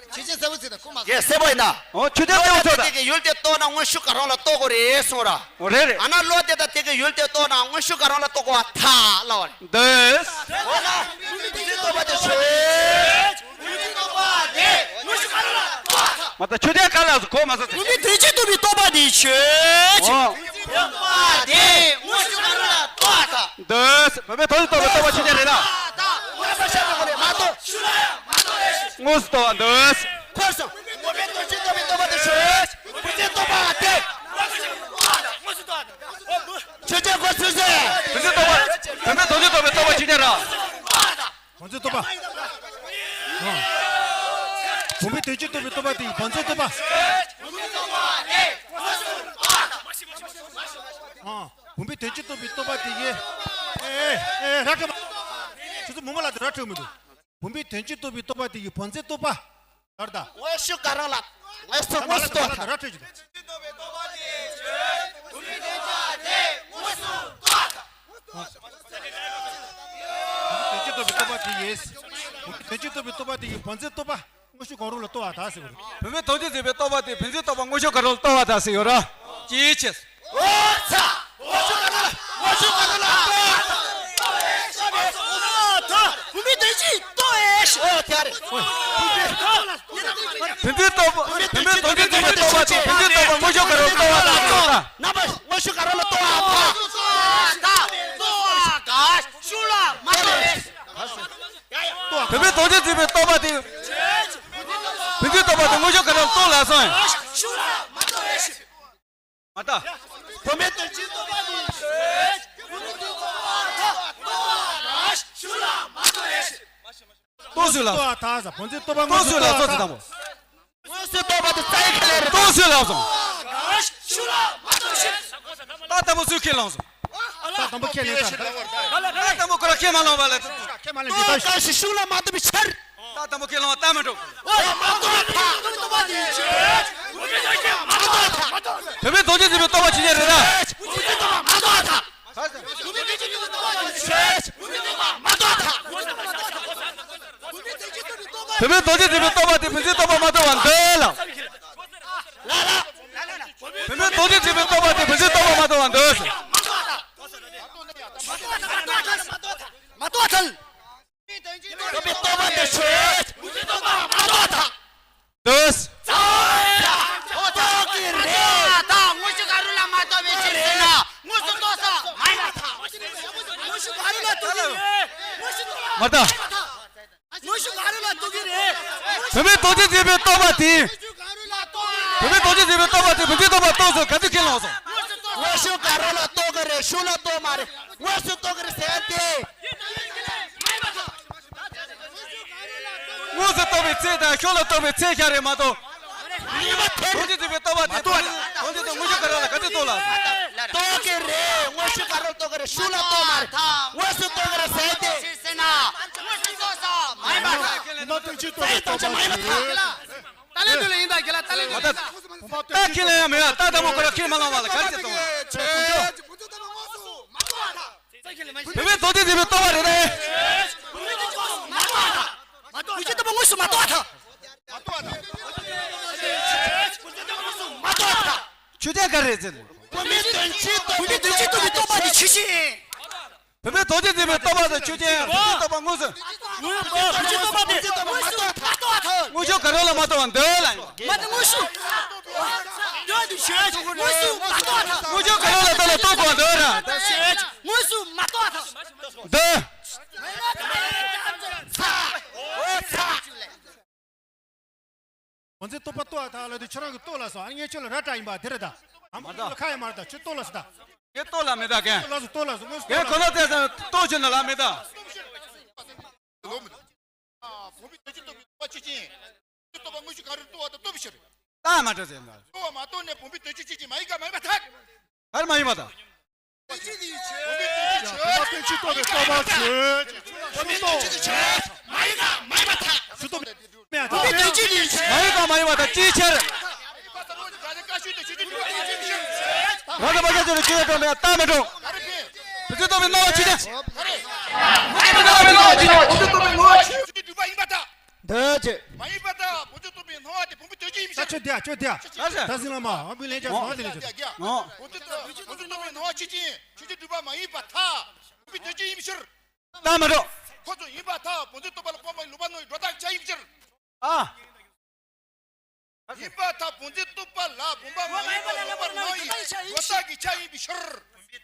ཆོས་ཅན་གསལ་པོ་ཟེར་ད་གོ་མ་སོང་། ཡེ་གསལ་པོ་ཡིན་ད། འོ་ཆོས་དོན་གསལ་པོ་ཚོ་ད། བློ་དེ་དེ་གི་ཡུལ་དེ་རྟོགས་ན་དངོས་ཤུགས་ག་རེ་ལ་རྟོགས་དགོས་རེད་གསུངས་ར། འོ་རེད་རེད། ཨ་ན་བློ་དེ་དང་དེ་གི་ཡུལ་དེ་རྟོགས་ན་དངོས་ཤུགས་ག་རེ་ལ་རྟོགས་དགོས་པ་ཐལ་བ་རེད། འདོད། འོ་ན། བུད་མེད་དོན་སྤྱི་རྟོགས་པ་དེ་ཆོས་ཅན། བུད་མེད་དོན་སྤྱི་རྟོགས་པ་དེ་དངོས་ཤུགས་ག་རེ་ལ་རྟོགས་པ་དང་། མ་ད་ཆོས་དོན་ག་རེ་ལ་གོ་མ་སོང་ཟེར། བུད་མེད་དོན་སྤྱི་རྟོགས་པའི་རྟོག་པ་དེ་ཆོས་ཅན། འོ། བུད་མེད་དོན་སྤྱི་རྟོགས་པ་དེ་དངོས་ཤུགས་ག་རེ་ལ་རྟོགས་པ་དང་། འདོད། བུད་མེད་དོན་སྤྱི་རྟོགས་པའི་རྟོག་པ་ཆོས་ཅན་རེད་ན། ད་དངོས་པོ་ཤར་བའི་སྒོ་ནས་མ་རྟོགས། ཤུགས་ལ་ཡང་མ་རྟོགས་རེད། དངོས་སུ་རྟོགས་པ་འདོད། འཁོར་སོང་། བུད་མེད་དོན་སྤྱི་རྟོགས་པའི་རྟོག་པ་དེ་ཆོས་ཅན། བུད་མེད་དོན་སྤྱི་རྟོགས་པ་དེ་དངོས་ཤུགས་ག་རེ་ལ་རྟོགས་པ་དང་། ཆོས་ཅན་གོ་ཚུལ་ཟེར། བུམ་འཛིན་རྟོག་པ། བུམ་པས་དོན་སྤྱི་རྟོགས་པའི་རྟོག་པ་ཇི་སྙེད་ར། བུམ་འཛིན་རྟོག་པ། ཨ། བུམ་པས་དོན་སྤྱི་རྟོགས་པའི་རྟོག་པ་དེ་ཡིས་བུམ་འཛིན་རྟོག་པ། ཨ། བུམ་པས་དོན་སྤྱི་རྟོགས་པའི་རྟོག་པ་དེ་ཡིས། ཨེ་ཨེ་ཨེ་ར་ཁྲིད་མ། ཁྱོད་ཚོ་མུ་མ་ལ་དེ་ར་ཁྲིད་མི་འདུག་བུམ་པས་དོན་སྤྱི་རྟོགས་པའི་རྟོག་པ་དེ་ཡིས་བུམ་འཛིན་རྟོག་པ། ལར་ད། དངོས་ཤུགས་ག་རང་ལ། དངོས་སུ་དངོས་སུ་རྟོགས་དང་། ར་འཕྲོད་ཀྱི་འདུག་དོན་སྤྱི་རྟོགས་པའི་རྟོག་པ་དེ་ཡིས། དོན་སྤྱི་རྟོགས་པའི་རྟོག་པ་དེ་ཡིས་བུམ་འཛིན་རྟོག་པ་དངོས་ཤུགས་གང་རུང་ལ་རྟོགས་པ་དག་ཟེར་བ་རེད། བུམ་པས་དོན་སྤྱི་འཛིན་པའི་རྟོག་པ་དེ་བུམ་འཛིན་རྟོག་པ་དངོས་ཤུགས་གང་རུང་ལ་རྟོགས་པ་དག་ཟེར་ཡོད་ར། ཅིའི་ཕྱིར། ཨོ་ཚ། ཨོ་ཚ། ཨོ་ཚ། བུམ་པའི་དོན་སྤྱི་རྟོགས་ཨེ་ཤི། ཨོ་དེ་རེད། བུམ་པའི་རྟོག་པ། བུམ་པའི་དོན་སྤྱི་འཛིན་པའི་རྟོག་པ་དེ་བུམ་འཛིན་རྟོག་པ་དངོས་ཤུགས་ག་རེ་ལ་རྟོགས་པ་དང་རྟོགས་དང་། རྣམ་པ་དངོས་ཤུགས་ག་རེ་ལ་རྟོགས་པ་དང་། རྟོགས་དགའ་ཤུགས་ལ་མ་རྟོགས་ཨེ་ཤི། བུམ་པའི་དོན་སྤྱི་འཛིན་པའི་རྟོག་པ་དེ། བུམ་འཛིན་རྟོག་པ་དེ་དངོས་ཤུགས་ག་རེ་ལ་རྟོགས་ལ་སོང་། ཤུགས་ལ་མ་རྟོགས་ཨེ་ཤི། མ་ལྟ། བུམ་པའི་དོན་སྤྱི་རྟོག་པ་དེ། བུམ་པའི་དོན་སྤྱི་རྟོག་པ་དེ་ཤུགས་ལ་མ་རྟོགས་ཨེ་ཤི། རྟོགས་སུ་ལ། རྟོགས་ཐག་ཟ། བུམ་འཛིན་རྟོག་པ་དངོས་སུ་ལ་སོ་ཙི་དང་པོ། དངོས་སུ་རྟོགས་པ་དེ་རྩ་ཡི་ཁ་ལས་རེད། རྟོགས་སུ་ལ་སོང་། ད་དང་པོ་སུས་ཁས་བླངས་སོང་། ད་དང་པོ་ཁས་ལེན་ས། ད་དང་པོ་ཁོ་ར་ཁས་མ་བླངས་པ་ལ། ཁས་མ་ལེན་པའི་རྟོགས་ཤིག་ཤུགས་ལ་མ་ལྟ་བའི་ཕྱིར། ད་དང་པོ་ཁས་བླངས་པ་ལྟ་མི་འགྲོ། ཨོ་མ་རྟོགས་ཐག་མ་རྟོགས་ཐག་བུམ་པའི་དོན་སྤྱི་འཛིན་པའི་རྟོག་པ་ཇི་སྙེད་རེད་ན། མ་རྟོགས་ཐག་བུམ་པའི་དོན་སྤྱི་འཛིན་པའི་རྟོག་པ་དེ་བུམ་འཛིན་རྟོག་པ་མ་རྟོགས་པར་འདོད་ལ། བུམ་པའི་དོན་སྤྱི་འཛིན་པའི་རྟོག་པ་དེ་བུམ་འཛིན་རྟོག་པ་མ་རྟོགས་པར་འདོད་ཟེར། མ་རྟོགས་ཐལ། བུམ་པའི་རྟོག་པ་དེ་ཆོས། བུམ་འཛིན་རྟོག་པ་མ་རྟོགས་ཐལ། འདོད། ཨོ་ཐོག་གི་རེད། ད་དངོས་ཤུགས་ག་རུ་ལ་མ་རྟོགས་པའི་ཕྱིར་ཟེར་ན་དངོས་སུ་རྟོགས་ས་མ་ཡིན་པར་ཐལ། དངོས་ཤུགས་ག་རུ་ལ་རྟོགས་ཀྱི་རེད། མ་རྟོགས། དངོས་ཤུགས་ག་རུ་ལ་རྟོགས་ཀྱི་རེད། བུམ་པའི་དོན་སྤྱི་འཛིན་པའི་རྟོག་པ་དེ། བུམ་པའི་དོན་སྤྱི་འཛིན་པའི་རྟོག་པ་དེ་བུམ་འཛིན་རྟོག་པ་རྟོགས་སོ་ག་དུས་ཁས་བླངས་སོང་། དངོས་ཤུགས་ག་རུ་ལ་རྟོགས་ཀྱི་རེད། ཤུགས་ལ་རྟོགས་མ་རེད། དངོས་སུ་རྟོགས་ཀྱི་རེད་ཟེར་ཏེ། དངོས་སུ་རྟོགས་པའི་ཚེ་དང་ཤུགས་ལ་རྟོགས་པའི་ཚེ་ཤར་རེད་མ་གཏོགས། དོན་སྤྱི་འཛིན་པའི་རྟོག་པ་དེ་དོན་སྤྱི་དོན་སྤྱི་དང་དངོས་ཤུགས་ག་རུ་ལ་ག་དུས་རྟོགས་ལ། རྟོགས་ཀྱི་རེད། དངོས་ཤུགས་ག་རུ་ལ་རྟོགས་ཀྱི་རེད། ཤུགས་ལ་རྟོགས་མ་རེད། དངོས་སུ་རྟོགས་ཀྱི་རེད་ཟེར་ཏེ། ཕྱིར་ཟེར་ན། དངོས་སུ་རྟོགས་ས་མ་ཡིན་པར་ཐལ། དོན་སྤྱི་རྟོགས་པའི་རྟོག་པ་ཞིག་ད་ལན་དུ་ལ་ཡིན་ད་གི་ལ་ད་ལན་དུ་ལ་ཡིན་ད། ད་ཁས་ལེན་ཡ་མེད་ཡ། ད་དང་པོ་ཁོ་ར་ཁས་མ་བླངས་པ་ལ་ག་རེ་བྱེད་དང་། བུད་མེད་དོན་སྤྱི་འཛིན་པའི་རྟོག་པ་རེད་དེ། བུ་ཆེ་ལྟ་བུ་དངོས་སུ་མ་རྟོགས་ཐལ། ཆོས་ཅན་ག་རེ་རེད་ཟེར། བུད་མེད་དོན་སྤྱི་རྟོགས་པའི་རྟོག་པ་དེ་ཆོས་ཅན། བུད་མེད་དོན་སྤྱི་འཛིན་པའི་རྟོག་པ་དང་ཆོས་ཅན། བུད་མེད་རྟོག་པ་དངོས་སུ། བུ་ཆེ་རྟོགས་པ་དེ་དངོས་སུ་མ་རྟོགས་ཐལ། དངོས་ཤུགས་ག་རེ་ལ་མ་རྟོགས་པར་འདོད་ལ། མ་རྟོགས་དངོས་ཤུགས། འདོད་དུ་བྱེད་དངོས་སུ་མ་རྟོགས་ཐལ། དངོས་ཤུགས་ག་རེ་ལ་ལྟ་ལ་རྟོགས་པར་འདོད་ར། དངོས་སུ་མ་རྟོགས་ཐལ། འདོད། བུ་འཛིན་རྟོག་པ་རྟོགས་ཐལ་ལ་དུས་ཁྱོད་རང་གི་རྟོགས་ལ་སོང་། ཨ་ནི་ངས་ཁྱོད་ལ་ར་སྤྲད་ཡིན་པ་དེ་རེད་ད། ཨ་མ་ཁ་ཡ་མ་རེད་ད། ཁྱོད་རྟོགས་ལ་སོང་ད། ངས་རྟོགས་ལ་མེད་ད་གན། རྟོགས་ལ་སོང་རྟོགས་ལ་སོང་། ངས་གོ་ལོ་བཙལ་ཙང་རྟོགས་ཆེ་ན་ལ་མེད་ད། བུམ་པའི་དོན་སྤྱི་རྟོགས་པའི་རྟོག་པ་ཆོས་ཅན། དོན་སྤྱི་རྟོག་པ་དངོས་ཤུགས་ག་རེ་རྟོགས་པ་དང་རྟོགས་པའི་ཕྱིར། རྟགས་མ་གྲུབ་ཟེར་ན། རྟོགས་པ་མ་རྟོགས་ནས་བུམ་པའི་དོན་སྤྱི་ཆོས་ཅན་མ་ཡིན་ག་མ་ཡིན་པར་ཐལ། ག་རེ་མ་ཡིན་པ་དང་། བུམ་པའི་དོན་སྤྱི་ཆོས། བུམ་པའི་དོན་སྤྱི་རྟོགས་པའི་རྟོག་པ་ཆོས། བུམ་པའི་དོན་སྤྱི་ཆོས་མ་ཡིན་ག་མ་ཡིན་པར་ཐལ། ཞུ་ཐུབ་མེད་ད། བུམ་པའི་དོན་སྤྱི་ཆོས་མ་ཡིན་ག་མ་ཡིན་པར་ཐལ། ཅིའི་ཕྱིར། རང་དང་བག་ཆགས་ཆོས་ཅན་ཆོས་ཅན་གྲུབ་མེད་རྟགས་མི་གྲུབ། བུ་འཛིན་རྟོག་པའི་སྣང་བ་ཆོས་ཅན། བུ་འཛིན་རྟོག་པའི་སྣང་བ་ཆོས་ཅན། བུ་འཛིན་རྟོག་པའི་སྣང་བ་ཆོས་ཅན། བུ་འཛིན་རྟོག་པའི་སྣང་བ་ཆོས་ཅན་གྲུབ་པ་ཡིན་པར་ཐལ། འདོད་ཅེས། མ་ཡིན་པར་ཐལ། བུ་འཛིན་རྟོག་པའི་སྣང་བ་དེ་བུམ་པའི་དོན་སྤྱི་ཡིན་ད་ཕྱིར། ཁྱོད་བསྡད་ཁྱོད་བསྡད། ད་ཟེར། ད་ཟིན་ལ་མ་ཨ་བུའི་ལན་ཆགས་སོང་། ཨ་དེ་ལན་ཆགས། ཨོ། བུ་འཛིན་རྟོག་བུ་འཛིན་རྟོག་པའི་སྣང་བ་ཆོས་ཅན་ཆོས་ཅན་གྲུབ་པ་མ་ཡིན་པར་ཐལ། བུམ་པའི་དོན་སྤྱི་ཡིན་ཕྱིར། རྟགས་མ་གྲུབ། ཁོ་ཚོ་ཡིན་པར་ཐལ། བུ་འཛིན་རྟོག་པ་ལ་སྤངས་པ་ཡི་ལོག་པར་སྣང་བའི་སྒྲོ་བཏགས་ཀྱི་ཆ་ཡིན་ཕྱིར། ཨ། ཡིན་པར་ཐལ། བུ་འཛིན་རྟོག་པ་ལ་བུམ་པ་མ་ཡིན་པ་ལོག་པར་སྣང་བའི་སྒྲོ་བཏགས་ཀྱི་ཆ་ཡིན་པའི་ཕྱིར།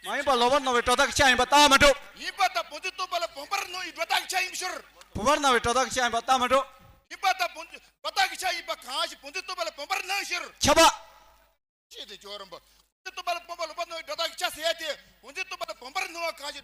མ་ཡིན་པ་ལོག་པར་སྣང་བའི་སྒྲོ་བཏགས་ཀྱི་ཆ་ཡིན་པ་རྟགས་མ་གྲུབ། ཡིན་པར་ཐལ། བུ་འཛིན་རྟོག་པ་ལ་བུམ་པར་སྣང་བའི་སྒྲོ་བཏགས་ཀྱི་ཆ་ཡིན་པའི་ཕྱིར། བུམ་པར་སྣང་བའི་སྒྲོ་བཏགས་ཀྱི་ཆ་ཡིན་པ་རྟགས་མ་གྲུབ། ཡིན་པར་ཐལ། བུ་འཛིན་སྒྲོ་བཏགས་ཀྱི་ཆ་ཡིན་པ་གང་ཞིག་བུ་འཛིན་རྟོག་པ་ལ་བུམ་པར་སྣང་ཕྱིར། ཁྱབ་པ། ཤེས་དེ་སྦྱོར་རིམ་པ། བུ་འཛིན་རྟོག་པ་ལ་སྤངས་པ་ལོག་པར་སྣང་བའི་སྒྲོ་བཏགས་ཀྱི་ཆ་ཟེར་ཡ་དེ་བུ་འཛིན་རྟོག་པ་ལ་བུམ་པར་སྣང་བ་གང་ཞིག་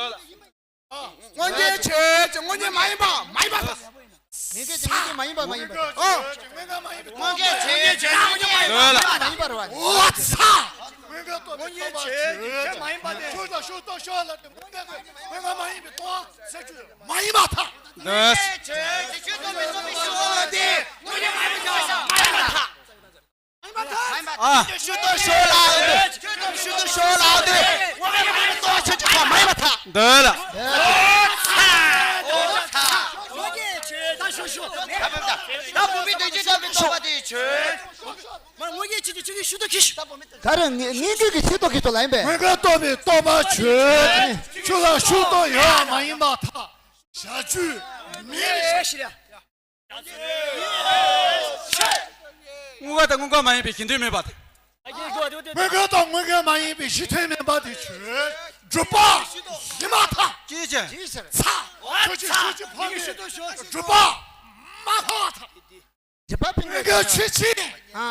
འདོད་ལ། སྔོན་གྱི་ཆོས་ཀྱི་དངོས་གཉེན་མ་ཡིན་པ་མ་ཡིན་པ་དང་། ངེས་འབྱེད་ཀྱི་དངོས་གཉེན་མ་ཡིན་པ་མ་ཡིན་པ། ཨོ། སྔོན་གྱི་ཆོས་ཀྱི་དངོས་གཉེན་མ་ཡིན་པ་མ་ཡིན་པ་རེད་བ། ཨོ་ཚ། སྔོན་གྱི་སྟོབས་པའི་སྟོབས་པ་ཆོས་ཀྱི་ཆོས་མ་ཡིན་པ་དེ། ཆོས་དང་ཕྱོགས་དང་ཕྱོགས་ལ་དེ་སྔོན་གྱི་སྔོན་གྱི་མ་ཡིན་པའི་སྟོབས་ཟེར་རྒྱུ་མ་ཡིན་པ་དང་། འདོད། ཆོས་ཀྱི་ཆོས་སྟོབས་པའི་སྟོབས་པའི་ཕྱོགས་ལ་དེ་སྔོན་གྱི་མ་ཡིན་པའི་ཕྱོགས་མ་ཡིན་པ་དང་། ཨ། ཤུ་ཏོ་ཤོ་ལའོ་དེ། ཤུ་ཏོ་ཤོ་ལའོ་དེ། ཏོ་ཆེ་ཆེ་ཁ་མ་ཡིན་པ་ཐག་འདོད་ལ། ད་བུ་མི་དོན་གྱི་ལྟ་བུའི་ཐོག་པ་དེ་ཆོས། མ་ངོ་ངེས་ཆེ་ཆེ་ཆེ་གི་ཤུ་ཏོ་ཁི་ཤུ། ད་རེ་ངེས་ངེས་འབྱེད་ཀྱི་ཤུ་ཏོ་ཁི་ཏོ་ལ་ཡིན་པས། སྔོན་གྱི་སྟོབས་པའི་སྟོབས་པ་ཆོས། ཆོས་ལ་ཤུ་ཏོ་ཡོད་མ་ཡིན་པ་ཐག་བྱ་རྒྱུ་མེད། དངོས་འགལ་དང་དངོས་འགལ་མ་ཡིན་པའི་གཞི་མཐུན་མིན་པ་དང་། དངོས་འགལ་དང་དངོས་འགལ་མ་ཡིན་པའི་གཞི་མཐུན་མིན་པ་དེ་ཆོས་སྒྲུབ་པ་ཡིན་མ་ཐག་ཅིའི་ཕྱིར། ཚ། ཆོས་ཅན། ཆོས་ཅན། འཕགས་པའི་སྒྲུབ་པ་མ་ཐག་ཐག་སྒྲུབ་པ་ཕན་ངེས་འགལ་ཆོས་ཅན། ཨ།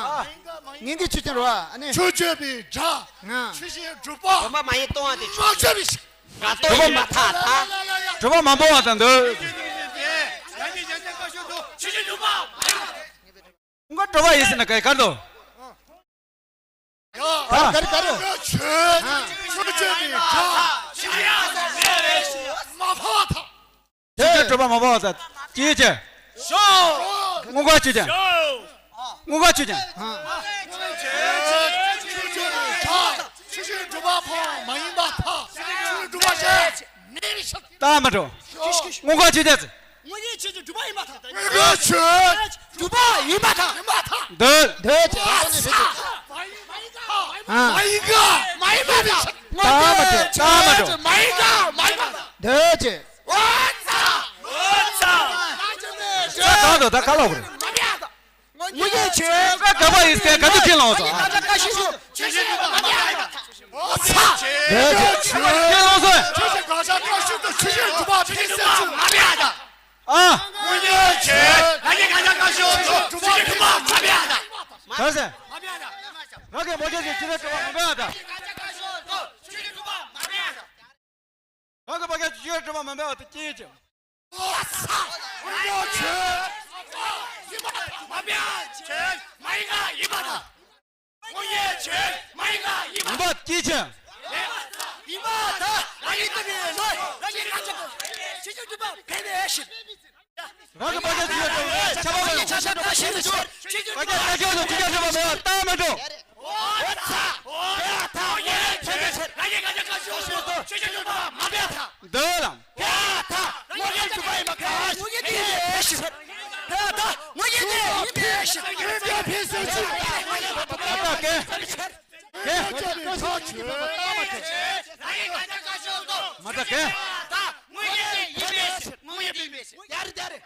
ངེས་འགལ་ཆོས་ཅན་རེད་བ། ཨ་ནི། ཆོས་བརྗོད་པའི་སྒྲ། ང་། ཆོས་ཅན། སྒྲུབ་པ་སྒྲུབ་པ་མ་ཡིན་སྟོང་བ་དེ་མ་བརྗོད་པའི་ཕྱིར། ང་སྟོང་ཡིན་མ་ཐག་ཐག་སྒྲུབ་པ་མ་འབོར་བ་དང་འདོད། ཆོས་ཅན། སྒྲུབ་པ་མ་ཡིན། དངོས་འགལ་སྒྲུབ་པ་ཡིན་ཟེར་ན་ག་ག་རེ་འདུག་ཡ། ག་རེ་ག་རེ། ཆོས་ཆོས་ཅན་པའི་སྒྲ། མ་འཕགས་ཐག་ཆོས་ཅན། སྒྲུབ་པ་མ་འབོར་བ་དང་ཅིའི་ཕྱིར། དངོས་འགལ་ཆོས་ཅན། དངོས་འགལ་ཆོས་ཅན། ཆོས་ཅན་པའི་སྒྲ། ཆོས་ཅན། སྒྲུབ་པ་འཕགས་མ་ཡིན་པ་ཐག་ཆོས་སྒྲུབ་པ་ཅན། རྟགས་མ་གྲུབ། དངོས་འགལ་ཆོས་ཅན། དངོས་གཞི་ཆོས་ཅན། སྒྲུབ་པ་ཡིན་པ་ཐག་དངོས་འགལ་ཆོས། སྒྲུབ་པ་ཡིན་པ་ཐག་ཡིན་པ་ཐག་འདོད། འདོད་ཅེས། མ་ཡིན་ག་མ་ཡིན་ག་མ་ཡིན་པ་ཐག་དངོས་འགལ་ཆོས་ཅན། མ་ཡིན་ག་མ་ཡིན་པ་ཐག་འདོད་ཅེས། འོ་ཚ། འོ་ཚ། ད་ད་ད་ཁ་ལོག་རེད། མ་ཡིན་ད། དངོས་གཞི་ཆོས། ད་ག་པ་ཡིན་ཟེར་ག་དུས་ཁས་ལོངས་སོང་། ཁས་ལོངས་སོང་། ཨ། དངོས་གཞི་ཆོས། ཁས་ལོངས་སོང་། ཁས་ལོངས་སོང་། ཆོས་ཅན། དངོས་གཞི་ཆོས། སྒྲུབ་པ་ཕན་ཚུན་ཚུལ། ཨ། དངོས་གཞི་ཆོས། ད་གིན་ག་ཅག་བཀའ་ཤོག་ཏུ་ཆོས་ཅན། སྒྲུབ་པ་མ་ཕན་ཡ་ད། ག་ཟེར། རང་གི་མ་ཁྱོད་ཀྱི་ཆོས་ཅན། སྒྲུབ་པ་མ་ཕན་ཡ་ད། རང་གི་བག་ཆགས་ཀྱི་ཆོས་སྒྲུབ་པ་མ་འབད་བ་དེ་ཅིའི་ཕྱིར། དངོས་གཞི་ཆོས། མ་འབད་ཆོས། མ་ཡིན་ག་ཡིན་པ་དང་། དངོས་གཞི་ཆོས། མ་ཡིན་ག་ཡིན་པ། ཡིན་པ་ཅིའི་ཕྱིར། ཡིན་པ་དང་། རང་གི་བག་ཆགས་ཀྱི་ཆོས་ཅན། སྒྲུབ་པ་ཕན་པའི་ཕྱིར། རང་གི་བག་ཆགས་ཀྱི་ཆོས་ཅན། ཁྱབ་པ་མ་ཡིན། བག་ཆགས་ཀྱི་ཆོས་ཅན། སྒྲུབ་པ་མེད་པ་རྟགས་མ་གྲུབ། འོ་ཚ། འོ་ཡ་ད། དངོས་གཞི་ཆོས་ཅན། རང་གི་བག་ཆགས་ཀྱི་ཆོས་ཅན། སྒྲུབ་པ་མ་ཕན་ཐག་འདོད་ལ། ཡ་ད། དངོས་གཞི་སྒྲུབ་པ་ཡིན་པ་ག་དངོས་གཞི་དེ་ཡིན་པའི་ཕྱིར། ཡ་ད། དངོས་གཞི་དེ་ཡིན་པའི་ཕྱིར། ཡིན་པའི་ཕྱིར། ད་གེ། གེ། མ་ད་གེ། ད་དངོས་གཞི་དེ་ཡིན་པའི་ཕྱིར། དངོས་གཞི་དེ་ཡིན་པའི་ཕྱིར། ཡ་རེད། ད་རེད།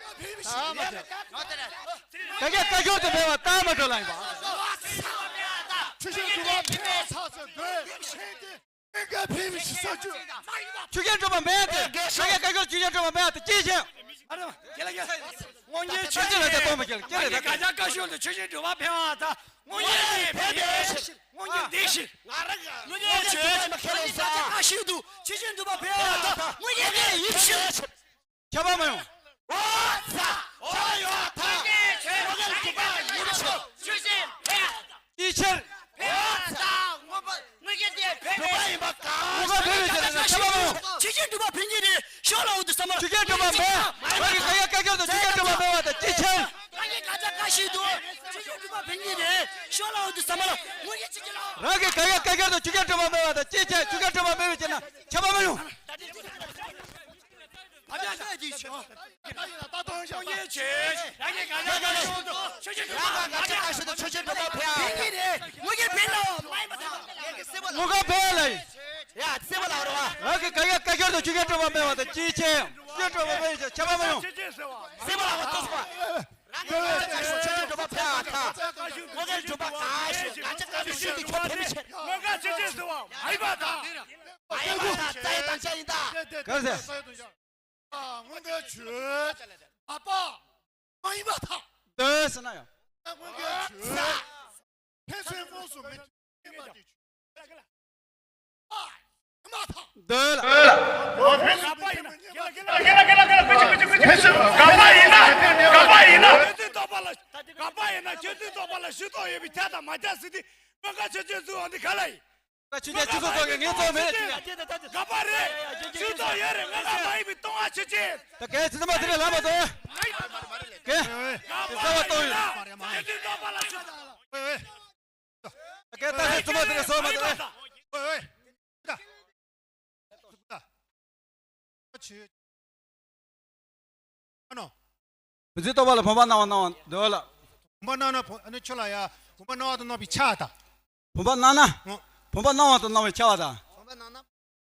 ད་གེ་བཀའ་ཤོག་ཏུ་འབད་བ་རྟགས་མ་གྲུབ་ལ་ཡིན་པ། ཆོས་ཅན། སྒྲུབ་པ་ཕན་པ་ཐག་ཆོད་འདོད། ཆོས་ཅན། སྒྲུབ་པ་ཕན་པའི་ཕྱིར་ཟེར་རྒྱུ། ཆོས་ཅན། སྒྲུབ་པ་མེད་དེ། ད་གེ་བཀའ་ཤོག་ཆོས་ཅན། སྒྲུབ་པ་མེད་དེ་ཅིའི་ཕྱིར། ཨ་རེ་མ། ཁྱེད་ལ་ཁྱེད། དངོས་གཞི་ཆོས་ཅན། ལ་དེ་གཏོང་མི་ཁྱེད་ལ་ཁྱེད་ལ་དེ། ག་ཅག་བཀའ་ཤོག་ཏུ་ཆོས་ཅན། སྒྲུབ་པ་ཕན་པ་དང་དངོས་གཞི་ཕན་པའི་ཕྱིར། དངོས་གཞི་འདི་ཕྱིར། ང་རང་གི་དངོས་གཞི་ཆོས་ཅན། ཁྱེད་ལ་ཁྱེད་ལ་བཀའ་ཤོག་ཏུ་ཆོས་ཅན། སྒྲུབ་པ་ཕན་པ་དང་དངོས་གཞི་འདི་ཡིན་ཕྱིར། ཁྱབ་པ་མ་ཡོང་། འོ་ཚ། འོ་ཡ་ད། དངོས་གཞི་སྒྲུབ་པ་ཡིན་ཕྱིར། ཅིའི་ཕྱིར། འོ་ཚ། དངོས་པོ་དངོས་གཞི་དེ་ཕན་པའི་ཕྱིར། དངོས་པོ་ཕན་པའི་ཕྱིར་ན་ཁྱབ་པ་མ་ཡོང་། ཆོས་ཅན། སྒྲུབ་པ་ཕན་གྱི་རེད། ཤོག་ལ་འོ་དུ་ས་མ་ལ། ཆོས་ཅན། སྒྲུབ་པ་མེད། རང་གི་བཀའ་ཤོག་བཀའ་ཤོག་ཏུ་ཆོས་ཅན། སྒྲུབ་པ་མེད་པ་དང་ཅིའི་ཕྱིར། རང་གི་བཀའ་ཤོག་ཏུ་ཆོས་ཅན། སྒྲུབ་པ་ཕན་གྱི་རེད། ཤོག་ལ་འོ་དུ་ས་མ་ལ། དངོས་གཞི་ཆོས་ཅན། རང་གི་བཀའ་ཤོག་བཀའ་ཤོག་ཏུ་ཆོས་ཅན། སྒྲུབ་པ་མེད་པ་དང་ཅིའི་ཕྱིར། ཆོས་ཅན། སྒྲུབ་པ་མེད་པའི་ཕྱིར་ན་ཁྱབ་པ་མ་ཡོང་། ད་ལྟ་ཡིན་ན་ད་ལྟ་ཡིན་ན་ད་ལྟ་ཡིན་ན་ད་ལྟ་ཡིན་ན། དངོས་གཞི་ཆོས། རང་གི་བཀའ་ཤོག་བཀའ་ཤོག་ཏུ་ཆོས་ཅན། སྒྲུབ་པ་མ་ཕན། ཕན་གྱི་རེད། དངོས་གཞི་ཕན་ལ་མ་ཡིན་པ་དང་། དངོས་གཞི་ཕན་ལ། ཡ་སེམས་པ་ལ་རོ། རང་གི་བཀའ་ཤོག་བཀའ་ཤོག་ཏུ་ཆོས་ཅན། སྒྲུབ་པ་མེད་པ་དང་ཅིའི་ཕྱིར། ཆོས་ཅན། སྒྲུབ་པ་མེད་པའི་ཕྱིར་ཁྱབ་པ་མ་ཡོང་། སེམས་པ་ལ་རོ། ཏོག་ཙམ། རང་གི་བཀའ་ཤོག་ཆོས་ཅན། སྒྲུབ་པ་ཕན་པ་དང་། དངོས་གཞི་སྒྲུབ་པ་ག་ཤོག་ག་ཅག་ག་ཤོག་ཤོད་དེ་ཁྱོད་ཕན་མི་ཆེ། དངོས་གཞི་ཆོས་ཅན། སྒྲུབ་པ་མ་ཡིན་པ་དང་། མ་ཡིན་པ་དང་རྩ་ཡི་དམ་བཅའ་ཡིན་ད། ག་ཟེར། དངོས་གཞི་ཆོས། མ་པ། མ་ཡིན་པ་དང་། འདོད་ཟེར་ན་ཡང་། དངོས་གཞི་ཆོས། ཕན་ཚུན་དངོས་སུ་མི་མཐུན་པ་དེ་ཆོས། འདོད་ལ། ཕན་ཚུན་དགག་པ་ཡིན་ན། དགག་པ་ཡིན་ན། ཁྱོད་ཚོའི་རྟོག་པ་ལ། དགག་པ་ཡིན་ན་ཁྱོད་ཚོའི་རྟོག་པ་ལ་ཞུ་དོགས་ཡོད་པའི་ཁྱབ་དང་མ་ཁྱབ་ཟེར་དུས། དངོས་གཞི་ཆོས་ཅན། ཚུར་འོང་འདི་ག་ལ་ཡིན། ད་ཆོས་ཅན། ཆོས་ཚོགས་ཚོགས་ཀྱི་ངས་ཚོགས་མེད་ཆོས་ཅན། དགག་པ་རེད། ཆོས་ཚོགས་ཡོད་རེད། དངོས་གཞི་མ་ཡིན་པའི་སྟོང་པ་ཆོས་ཅན། ད་གལ་ཆེ་ཚང་མ་དེ་རེད། ལམ་མ་གཏོང་། གལ་དེ་རྩ་བ་གཏོང་ཡོད། ཆོས་ཅན། རྟོག་པ་ལ་ཞུ་དོགས། ད་གལ་ད་ཆོས་ཚང་མ་དེ་རེད། སོགས་མ་དེ་རེད། ཨ་ནོ། བུམ་འཛིན་རྟོག་པ་ལ་བུམ་པ་སྣང་བ་སྣང་བར་འདོད་ལ། བུམ་པ་སྣང་ན་བུམ། ཨ་ནི་ཁྱོད་ལ་ཡ། བུམ་པ་སྣང་བ་དང་སྣང་བའི་ཆ་དང་། བུམ་པ་སྣང་ན། ཨོ། བུམ་པ་སྣང་བ་དང་སྣང་བའི་ཆ་བ་དང་། བུམ་པ་སྣང་ན།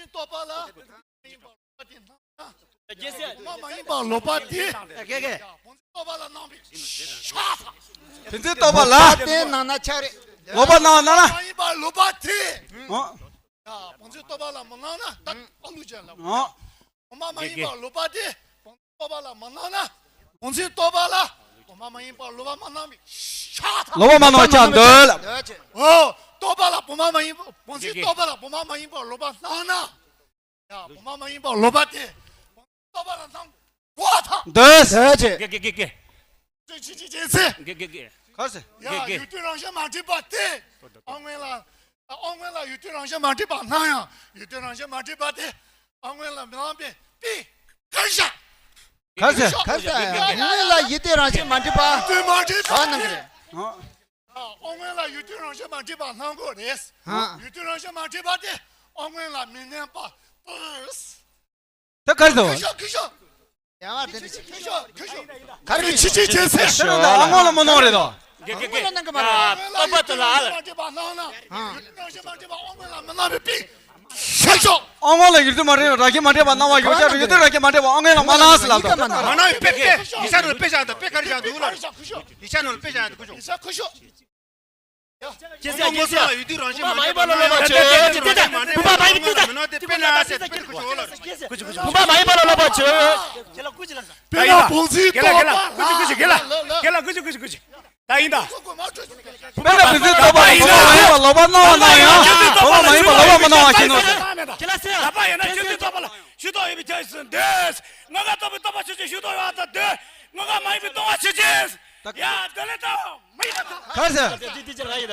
ཆེན་རྟོགས་པ་ལ། རྒྱལ་སྲས། བུ་མ་མ་ཡིན་པ་ལོག་པ་དེ། དགེ་རྒན། ཡ། བུ་ཆེན་རྟོགས་པ་ལ་གནང་བའི་ཤ་ཚ། བུ་ཆེན་རྟོགས་པ་ལ། དེ་ནང་ན་ཆ་རེད། ལོག་པ་གནང་ན་ན། མ་ཡིན་པ་ལོག་པ་དེ། ཨོ། ཡ། བུ་ཆེན་རྟོགས་པ་ལ་མི་གནང་ན་ད་ཨ་ལུ་ཅན་ལ། ཨོ། བུ་མ་མ་ཡིན་པ་ལོག་པ་དེ། བུ་ཆེན་རྟོགས་པ་ལ་མི་གནང་ན། བུ་ཆེན་རྟོགས་པ་ལ། བུ་མ་མ་ཡིན་པ་ལོག་པ་མ་གནང་བའི་ཤ་ཚ། ལོག་པ་མ་གནང་བ་ཆ་འདོད་ལ། འདོད་ཅེས། ཨོ། རྟོགས་པ་ལ་བུ་མ་མ་ཡིན་པ། བུ་ཆེན་རྟོགས་པ་ལ་བུ་མ་མ་ཡིན་པ་ལོག་པ་གནང་ན། ཡ། བུ་མ་མ་ཡིན་པ་ལོག་པ་དེ། རྟོགས་པ་ལ་གནང་དགོས་ཐག། འདོད། འདོད་ཅེས། དགེ་རྒན། དགེ་རྒན། ཁྱེད་ཆོས་ཅིག་བྱེད་ཚེ། དགེ་རྒན། དགེ་རྒན། ཡ། དགེ་རྒན། ཡུལ་དུས་རང་བཞིན་མ་འགྲིག་པ་དེ། ཨ་སྔོན་ལ། ཨ་སྔོན་ལ་ཡུལ་དུས་རང་བཞིན་མ་འགྲིག་པ་གནང་ཡང་ཡུལ་དུས་རང་བཞིན་མ་འགྲིག་པ་དེ། ཨ་སྔོན་ལ་མི་གནང་པའི་པི་གར་ཤ། གར་ཤ། གར་ཤ། ཡ། སྔོན་ལ་ཡུལ་དུས་རང་བཞིན་མ་འགྲིག་པ། ཡུལ་དུས་མ་འགྲིག་པ་ག་གནང་གི་རེད། ཨ། ཨ་སྔོན་ལ་ཡུལ་དུས་རང་བཞིན་མ་འགྲིག་པ་གནང་དགོས་རེད། ཨ། ཡུལ་དུས་རང་བཞིན་མ་འགྲིག་པ་དེ་ཨ་སྔོན་ལ་མི་གནང་པ། ད་གར་དོ། ཁུ་ཤོ་ཁུ་ཤོ། ཡ་བ་དེ་ནི་ཁུ་ཤོ་ཁུ་ཤོ། གར་གི་ཆི་ཆི་བྱེད་ཚེ། ཁར་དོ་ཨ་སྔོན་ལ་མི་གནང་རེད་དོ། དགེ་རྒན། དགེ་རྒན། ཨ་སྔོན་ལ་གནང་གི་མ་རེད། ཨ། རྟོགས་པ་དེ་ལ་ཨ་ལ། མ་འགྲིག་པ་གནང་ན། ཨ། ཡུལ་དུས་རང་བཞིན་མ་འགྲིག་པ་ཨ་སྔོན་ལ་མི་གནང་བའི་པི། ཤ་ཤོ། ཨ་སྔོན་ལ་ཡུལ་དུས་མ་འགྲིག་རང་བཞིན་མ་འགྲིག་པ་གནང་བ་ཡོད་ཀྱང་ཡུལ་དུས་རང་བཞིན་མ་འགྲིག་པ་ཨ་སྔོན་ལ་མ་གནང་ཟེར་ལབ་དོ། མ་གནང་བའི་པི་པི། ཡིག་ཆ་ནང་ལ་དཔེ་བཞག་འདུག་དཔེ་ག་རེ་བཞག་འདུག་ལ། ཁུ་ཤོ། ཡིག་ཆ་ནང་ལ་དཔེ་བཞག་འདུག་ཁུ་ཤོ། ཡིག་ཆ་ཁུ་ཤོ། ཁྱེད་ཚོས་ཁྱེད་ཚོས། བུ་མ་མ་ཡིན་པ་ལ་ལོག་པ་བྱོས། བུ་མ་མ་ཡིན་པ་ལ་ལོག་པ་བྱོས། དཔེར་ན་བུ་མ་མ་ཡིན་པ་ལ་ལོག་པ་བྱོས། དཔེར་ན་བུ་མོ་ཚོའི་རྟོགས་པ། དགེ་ལགས། དགེ་ལགས། ཀུ་ཅི་ཀུ་ཅི་རྒན་ལགས། ཀུ་ཅི་ཀུ་ཅི་རྒན་ལགས། ཀུ་ཅི་ཀུ་ཅི་རྒན་ལགས། ད་ཡིན་ད། དཔེར་ན་བུ་མོ་ཚོའི་རྟོགས་པ་ལ་བུ་མོ་མ་ཡིན་པ་ལོག་པ་གནང་བ་གནང་ཡང་བུ་མོ་མ་ཡིན་པ་ལོག་པ་མ་གནང་བ་ཞིག་ནོ། དགེ་ལགས་སེ། ད་པ་ཡིན་ན་ཁྱེད་ཚོའི་རྟོགས་པ་ལ་ཞུ་དོགས་ཡོད་པའི་ཆ་ཞིག་འདོད། ང་ག་རྟོགས་པའི་རྟོགས་པ་ཆོས་ཅན་ཞུ་དོགས་ཡོད་པ་ད་འདོད། ང་ག་མ་ཡིན་པའི་རྟོགས་པ་ཆོས་ཅན། ད་ཡ་དེ་ལས་ད་མ་ཡིན་པ་ད། ག་རེ་ཟེར།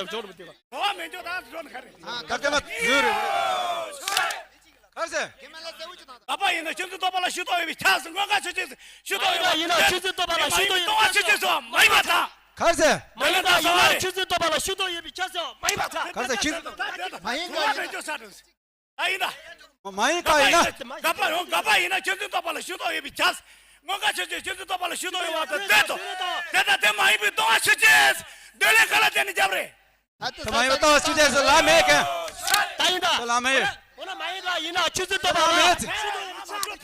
འགྲོ་བ་མེད་འཇོག་ད་འགྲོ་ནི་ག་རེ། ད་དེ་མ་ཟེར་ནི་ག་རེ། ག་རེ་ཟེར། ད་པ་ཡིན་ན་ཁྱེད་ཚོའི་རྟོགས་པ་ལ་ཞུ་དོགས་ཡོད་པའི་ཆ་ཞིག་ང་ག་ཆོས་ཅན་ཞུ་དོགས་ཡོད་པ་ཡིན་ན་ཁྱེད་ཚོའི་རྟོགས་པ་ལ་ཞུ་དོགས་ཡོད་པའི་ཆ་ཞིག་མ་ཡིན་པ་ད། ག་རེ་ཟེར། མ་ཡིན་ད་ཡིན་ན་ཁྱེད་ཚོའི་རྟོགས་པ་ལ་ཞུ་དོགས་ཡོད་པའི་ཆ་ཞིག་མ་ཡིན་པ་ད། ག་རེ་ཟེར། ཁྱེད་མ་ཡིན་ག་ཡིན་ན། ད་ཡིན་ད། མ་ཡིན་ག་ཡིན་ན། ག་པ་ཡིན་ན། ག་པ་ཡིན་ན་ཁྱེད་ཚོའི་རྟོགས་པ་ལ་ཞུ་དོགས་ཡོད་པའི་ཆ། ངོ་དགའ་ཆོས་ཅན་ཁྱེད་ཚོའི་རྟོགས་པ་ལ་ཞུ་དོགས་ཡོད་པ་དང་འདོད་དོ། དེ་ལྟ་དེ་མ་ཡིན་པའི་རྟོགས་པ་ཆོས་ཅན། འདོད་ལས་ག་ལ་བརྟེན་ནས་རྒྱབ་རེད། དེ་མ་ཡིན་པའི་རྟོགས་པ་ཆོས་ཅན་ཟེར་ལ་མེད་ཀྱང་། ད་ཡིན་ད། ལ་མེད། འོ་ན་མ་ཡིན་པ་ཡིན་ན་ཆུ་ཚོད་བཏོན་པ་ལ། མེད་ཚེ།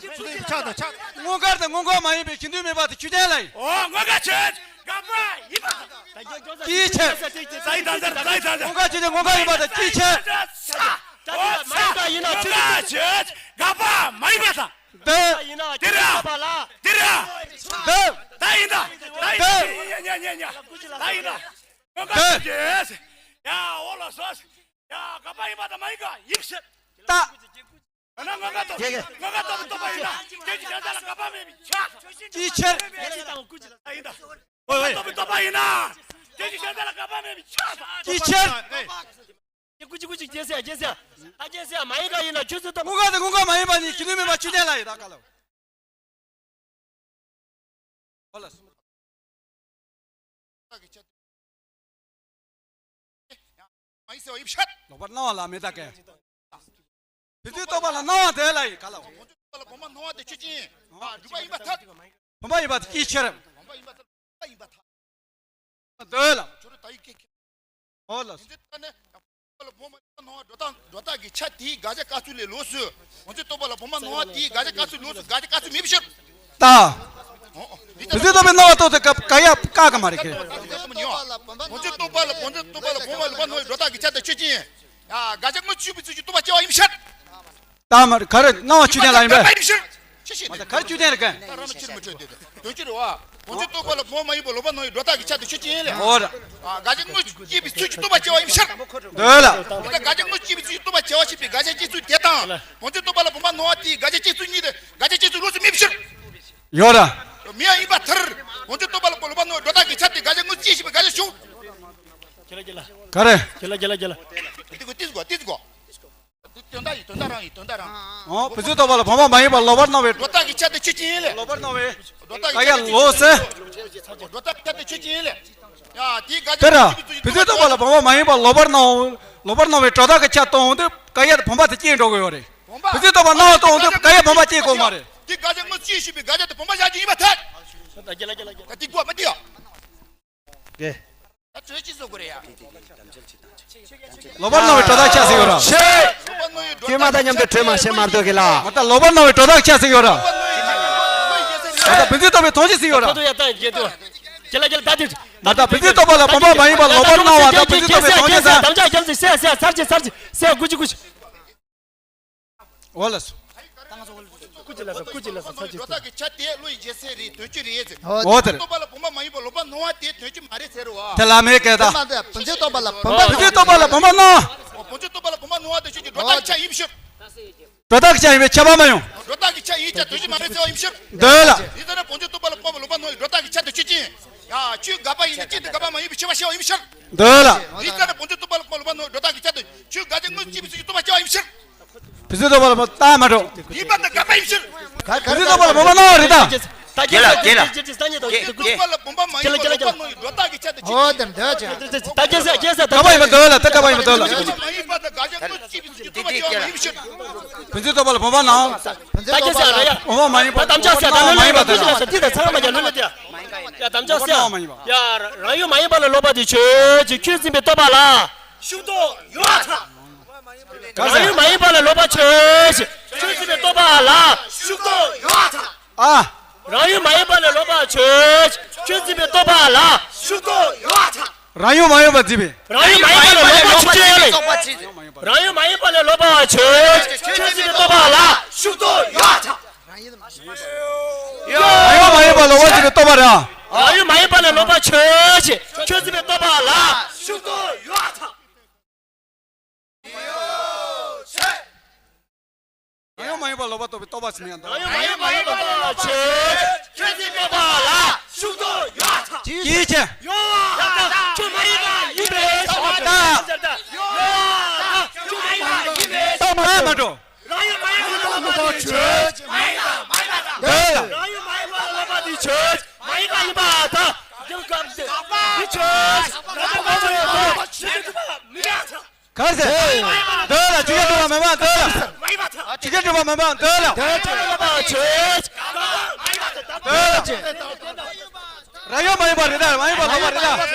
ཆགས་དང་ཆགས། དངོས་འགལ་དང་དངོས་འགལ་མ་ཡིན་པའི་ཁྱད་དུ་མེད་པ་དེ་ཆོས་ཅན་ལ་ཡིན། འོ་དངོས་འགལ་ཆོས་དགག་པ་ཡིན་པ་དང་། ཅིའི་ཕྱིར། ས་ཡི་དང་ཟེར་ས་ཡི་དང་ཟེར། དངོས་འགལ་ཆོས་ཅན་དངོས་འགལ་ཡིན་པ་དང་ཅིའི་ཕྱིར། ད་ཡིན་ན་མ་ཡིན་པ་ཡིན་ན་ཆུ་ཚོད། དངོས་འགལ་ཆོས་དགག་པ་མ་ཡིན་པ་དང་། འདི། ཡིན་ན་དེ་ར། བཏོན་པ་ལ། དེ་ར། འདི། ད་ཡིན་ད། ད་ཡིན་ད། འདི། ཉ་ཉ་ཉ་ཉ། ད་ཡིན་ད། དངོས་འགལ་ཆོས་ཅན། ཡ་འོ་ལགས་སོ། ཡ་དགག་པ་ཡིན་པ་དང་མ་ཡིན་པ་ཡིན་ཕྱིར། ད། ང་ང་ང་ཏོ་ང་ང་ཏོ་ཏོ་པ་ཡིན་ན་སྐད་ཅིག་གཞན་དག་ལ་དགག་པ་མེད་པའི་ཆ། ཅིའི་ཕྱིར། ཡིན་ད། ཨོ་ཨོ། ཏོ་པ་ཏོ་པ་ཡིན་ན་སྐད་ཅིག་གཞན་དག་ལ་དགག་པ་མེད་པའི་ཆ། ཅིའི་ཕྱིར། ཀུ་ཅི་ཀུ་ཅི་རྒྱལ་སྲས་རྒྱལ་སྲས་ད་རྒྱལ་སྲས་མ་ཡིན་ག་ཡིན་ན་ཆུ་ཚོད་ཏོ། དངོས་འགལ་དང་དངོས་འགལ་མ་ཡིན་པ་ནི་ཁྱད་དུ་མེད་པ་ཆོས་ཅན་ལ་ཡིན་ད་ག་ལ། ཨོ་ལགས་སོ། མ་ཡིན་ཟེར་བ་ཡིན་ཤག་ལོག་པར་སྣང་བ་ལ་མེད་ད་གས། བུ་ཚོའི་རྟོག་པ་ལ་སྣང་བ་དེ་ལ་ཡིན་ག་ལ། བུ་ཚོའི་རྟོག་པ་ལ་བུམ་པ་སྣང་བ་དེ་ཆོས་ཅན། སྒྲུབ་པ་ཡིན་པར་ཐལ། བུམ་པ་ཡིན་པ་དེ་ཅིའི་ཕྱིར། བུམ་པ་ཡིན་པར་ཐལ། བུམ་པ་ཡིན་པར་ཐལ། འདོད་ལ། ཁྱོད་རང་ད་ཡིག་ཁྱེད་ཁྱེད། ཨོ་ལགས་སོ། ཡིན་ཚེ་ད་ནི། རྟོག་པ་ལ་བུམ་པ་སྣང་བ་སྒྲོ་བཏགས་སྒྲོ་བཏགས་ཀྱི་ཆ་དེའི་དགག་བྱ་བཀག་ཚུལ་ལས་ལོགས་སུ། བུ་ཚོའི་རྟོག་པ་ལ་བུམ་པ་སྣང་བ་དེའི་དགག་བྱ་བཀག་ཚུལ་ལོགས་སུ་དགག་བྱ་བཀག་ཚུལ་མེད་པའི་ཕྱིར། ད། འོ་འོ། བུ་ཚོའི་རྟོག་པའི་སྣང་བ་རྟོགས་ཏེ་དགག་བྱ་བཀག་གི་མ་རེད་གི། བུ་ཚོའི་རྟོག་པ་ལ་བུམ་པ་སྣང་བ་སྒྲོ་བཏགས་ཀྱི་ཆ་དེ་ཆོས་ཅན། ཡ་དགག་བྱ་དངོས་སུ་ཆུད་པའི་ཚུལ་གྱིས་རྟོག་པ་སྐྱེ་བ་ཡིན་ཕྱིར། ད་མར་ག་རེ་སྣང་བ་ཆོས་ཅན་ལ་ཡིན་པས། ཡིན་ཕྱིར། ཆི་ཞིག་མ་ད་ག་རེ་ཆོས་ཅན་རེད་ག། ད་རང་ལ་ཕྱིར་མི་འཕྲོད་དེ་དོན་ཅི་རེད་བ། བུ་ཚོའི་རྟོག་པ་ལ་བུམ་པ་མ་ཡིན་པ་ལོག་པར་སྣང་བའི་སྒྲོ་བཏགས་ཀྱི་ཆ་དེ་ཆོས་ཅན་ལས། འོ་ར། དགག་བྱ་དངོས་སུ་སྐྱེ་བའི་ཚུལ་གྱིས་རྟོག་པ་སྐྱེ་བ་ཡིན་ཕྱིར། འདོད་ལ། ད་དགག་བྱ་དངོས་སུ་སྐྱེ་བའི་ཚུལ་གྱིས་རྟོག་པ་སྐྱེ་བ་ཞེས་པའི་དགག་བྱ་སྐྱེ་ཚུལ་དེ་དང་། བུ་ཚོའི་རྟོག་པ་ལ་བུམ་པ་སྣང་བ་དེའི་དགག་བྱ་སྐྱེ་ཚུལ་གཉིས་དེ་དགག་བྱ་སྐྱེ་ཚུལ་ལོགས་སུ་མེད་ཕྱིར། ཡོད་ར། མེད་ཡིན་པར་ཐལ། བུ་ཚོའི་རྟོག་པ་ལ་བུམ་པ་སྣང་བའི་སྒྲོ་བཏགས་ཀྱི་ཆ་དེ་དགག་བྱ་དངོས་སུ་སྐྱེ་ཞེས་པའི་དགག་བྱ་ཞུགས། ག་རེ། ཏི་གོ་ཏི་གོ་ཏི་གོ། དོན་དག་ཡིན་དོན་དག་རང་ཡིན་དོན་དག་རང་། འོ་བུ་ཚོའི་རྟོག་པ་ལ་བུམ་པ་མ་ཡིན་པར་ལོག་པར་སྣང་བའི། སྒྲོ་བཏགས་ཀྱི་ཆ་དེ་ཆོས་ཅན་ལས། ལོག་པར་སྣང་བའི། སྒྲོ་བཏགས་ཀྱི་ཆ་དེ་ལོགས་སུ། སྒྲོ་བཏགས་ཀྱི་ཆ་དེ་ཆོས་ཅན་ལས། ཡ་དེའི་དགག་དེ་ར། བུ་ཚོའི་རྟོག་པ་ལ་བུམ་པ་མ་ཡིན་པར་ལོག་པར་སྣང་། ལོག་པར་སྣང་བའི་སྒྲོ་བཏགས་ཀྱི་ཆ་སྟོན་འོང་དུས་དགག་བྱ་དེ་བུམ་པ་དེ་སྐྱེ་འགྲོ་གི་ཡོད་རེད། བུ་ཚོའི་རྟོག་པ་སྣང་བ་སྟོན་འོང་དུས་དགག་བྱ་བུམ་པ་སྐྱེ་དགོས་མ་རེད། དེ་དགག་བྱ་དངོས་སུ་ཞུས་པའི་དགག་བྱ་དེ་བུམ་པ་བཞག་རྒྱུ་ཡིན་པར་ཐལ། ད་དེ་དགོས་མ་དེ་ཡ། ད་ཆོས་ཅི་བཟོ་དགོས་རེད་ཡ། ལོག་པར་སྣང་བའི་སྒྲོ་བཏགས་ཆ་ཟིག་ཡོད་ར། ཁྱོད་མ་དང་མཉམ་དུ་གྲོས་མ་བྱེད་མ་གཏོགས་གི་ལ། མ་ད་ལོག་པར་སྣང་བའི་སྒྲོ་བཏགས་ཆ་ཟིག་ཡོད་ར། མ་ད་བུ་ཚོའི་རྟོག་པའི་མཐོང་ཆོས་ཟིག་ཡོད་ར། མ་ད་བུ་ཚོའི་རྟོག་པ་ལ་བུམ་པ་མ་ཡིན་པར་ལོག་པར་སྣང་བ་དང་བུ་ཚོའི་རྟོག་པའི་མཐོང་ཆོས་ཟེར། འོ་ལགས་སོ། ཀུ་ཅི་ལ་སོ་ཀུ་ཅི་ལ་སོ་ས་ཅི། སྒྲོ་བཏགས་ཀྱི་ཆ་དེ་བློ་ཡི་རྒྱལ་སྲས་རེད་དོན་སྤྱི་རེད་ཟེར། འོ་དེ་རེད། རྟོག་པ་ལ་བུམ་པ་མ་ཡིན་པ་ལོག་པར་སྣང་བ་དེ་དོན་སྤྱི་མ་རེད་ཟེར་རོ། དེ་ལ་མེད་སྐད་དེ་དང་། མ་དེ་བུ་ཚོའི་རྟོག་པ་ལ་བུམ་པ། བུ་ཚོའི་རྟོག་པ་ལ་བུམ་པ་སྣང་། བུ་ཚོའི་རྟོག་པ་ལ་བུམ་པ་སྣང་བ་དེ་ཆོས་ཀྱི་སྒྲོ་བཏགས་ཆ་ཡིན་ཕྱིར། སྒྲོ་བཏགས་ཀྱི་ཆ་ཡིན་པས་ཁྱབ་པ་མ་ཡོང་། སྒྲོ་བཏགས་ཀྱི་ཆ་ཡིན་ཀྱང་དོན་སྤྱི་མ་རེད་ཟེར་བ་ཡིན་ཕྱིར། འདོད་ལ། དེ་ལྟར་ན་བུ་ཚོའི་རྟོག་པ་ལ་བུམ་པ་ལོག་པར་སྣང་བའི་སྒྲོ་བཏགས་ཀྱི་ཆ་དེ་ཆོས་ཅན། ཡ་ཆོས་དགག་པ་ཡིན་ན་གཅིག་ཏུ་དགག་པ་མ་ཡིན་པའི་ཕྱིར་བ་ཤེས་པ་ཡིན་ཕྱིར། འདོད་ལ། དེ་ལྟར་ན་བུ་ཚོའི་རྟོག་པ་ལ་བུམ་པ་ལོག་པར་སྣང་བའི་སྒྲོ་བཏགས་ཀྱི་ཆ་དེ་ཆོས་དགག་བྱ་དངོས་སུ་སྐྱེ་བའི་ཚུལ་གྱིས་རྟོག་པ་སྐྱེ་བ་ཡིན་ཕྱིར། བུ་ཚོའི་རྟོག་པ་ལ་བུམ་པ་སྣང་བ་རེད་ད། ཡིན་པ་དང་དགག་པ་ཡིན་ཕྱིར། བུ་ཚོའི་རྟོག་པ་ལ་བུམ་པ་སྣང་བ་རེད་ད། རྒན་ལགས་རྒན་ལགས། རྟོག་པ་ལ་བུམ་པ་མ་ཡིན་པ་ལོག་པར་སྣང་བའི་སྒྲོ་བཏགས་ཀྱི་ཆ་དེ་ཆོས་ཅན། ད་རྒྱལ་སྲས་རྒྱལ་སྲས་ད་དགག་པ་ཡིན་པ་འདོད་ལ་ད་དགག་པ་ཡིན་པ་འདོད་ལ། མ་ཡིན་པ་དང་དགག་བྱ་དངོས་སུ་སྐྱེ་བའི་ཚུལ་གྱིས་རྟོག་པ་སྐྱེ་བ་ཡིན་ཕྱིར། བུ་ཚོའི་རྟོག་པ་ལ་བུམ་པ་སྣང་། ད་རྒྱལ་སྲས་ར་ཡ། བུམ་པ་མ་ཡིན་པ། ད་དམ་བཅའ་སྲས་ད་ལོ་མ་ཡིན་པ་ལོ་ལ་ད་དམ་བཅའ་སྲས་ད་དམ་བཅའ་སྲས་ཡ། རང་ཡུལ་མ་ཡིན་པ་ལ་ལོག་པ་དེ་ཆོས་ཅན། ཁྱོད་འཛིན་པའི་རྟོག་པ་ལ་ཤུགས་རྟོགས་ཡོད་པར་ཐལ། རང་ཡུལ་མ་ཡིན་པ་ལ་ལོག་པ་ཆོས་ཅན། ཁྱོད་འཛིན་པའི་རྟོག་པ་ལ་ཤུགས་རྟོགས་ཡོད་པར་ཐལ། ཨ། རང་ཡུལ་མ་ཡིན་པ་ལ་ལོག་པ་ཆོས་ཅན། ཁྱོད་འཛིན་པའི་རྟོག་པ་ལ་ཤུགས་རྟོགས་ཡོད་པར་ཐལ། རང་ཡུལ་མ་ཡིན་པ་འཛིན་པའི། རང་ཡུལ་མ་ཡིན་པ་ལ་ལོག་པ་ཆོས་ཅན། རང་ཡུལ་མ་ཡིན་པ་ལ་ལོག་པ་ཆོས་ཅན། ཁྱོད་འཛིན་པའི་རྟོག་པ་ལ་ཤུགས་རྟོགས་ཡོད་པར་ཐལ། རང་ཡུལ་མ་ཡིན་པ་ལ་ལོག་པ་འཛིན་པའི་རྟོག་པ་རེད། རང་ཡུལ་མ་ཡིན་པ་ལ་ལོག་པ་ཆོས་ཅན། ཁྱོད་འཛིན་པའི་རྟོག་པ་ལ་ཤུགས་རྟོགས་ཡོད་པར་ཐལ། རང་ཡུལ་མ་ཡིན་པ་ལོག་པར་རྟོག་པའི་རྟོག་པ་ཟིན་ཡང་འདུག་རང་ཡུལ་མ་ཡིན་པ་ལ་ལོག་པ་ཆོས་ཅན། ཁྱོད་འཛིན་པའི་རྟོག་པ་ལ་ཤུགས་རྟོགས་ཡོད་པར་ཐལ། ཅིའི་ཕྱིར། ཡོད་པར་ཐལ། ཁྱོད་མ་ཡིན་པ་ཡིན་པའི་ཕྱིར། ཡོད་པར་ཐལ། ཁྱོད་མ་ཡིན་པ་ཡིན་པའི་ཕྱིར། རྟོག་པ་མ་འགྲོ། རང་ཡུལ་མ་ཡིན་པ་ལ་ལོག་པ་ཆོས་ཅན། མ་ཡིན་པ་མ་ཡིན་པ་དང་། འདོད་ལ། རང་ཡུལ་མ་ཡིན་པ་ལ་ལོག་པ་དེ་ཆོས་ཅན། མ་ཡིན་པ་ཡིན་པ་དང་། རྒྱུ་སྐབས་དེ་ཆོས་ཅན། རང་ལ་མ་འགྲོ་ཡོད་དོ། ཆོས་ཅན་མི་འདྲ་ཐལ། ག་རེ་ཟེར། འདོད་ལ། ཆོས་ཅན་གྲུབ་པ་མེད་པ་འདོད་ལ། མ་ཡིན་པ་དང་། ཆོས་ཅན་གྲུབ་པ་མེད་པ་འདོད་ལ། འདོད་ལ་ལོག་པ་ཆོས་ཅན། མ་ཡིན་པ་དང་། འདོད་ལ། རང་ཡུལ་མ་ཡིན་པ་རེད་ད། མ་ཡིན་པ་ལོག་པ་རེད་ད། མ་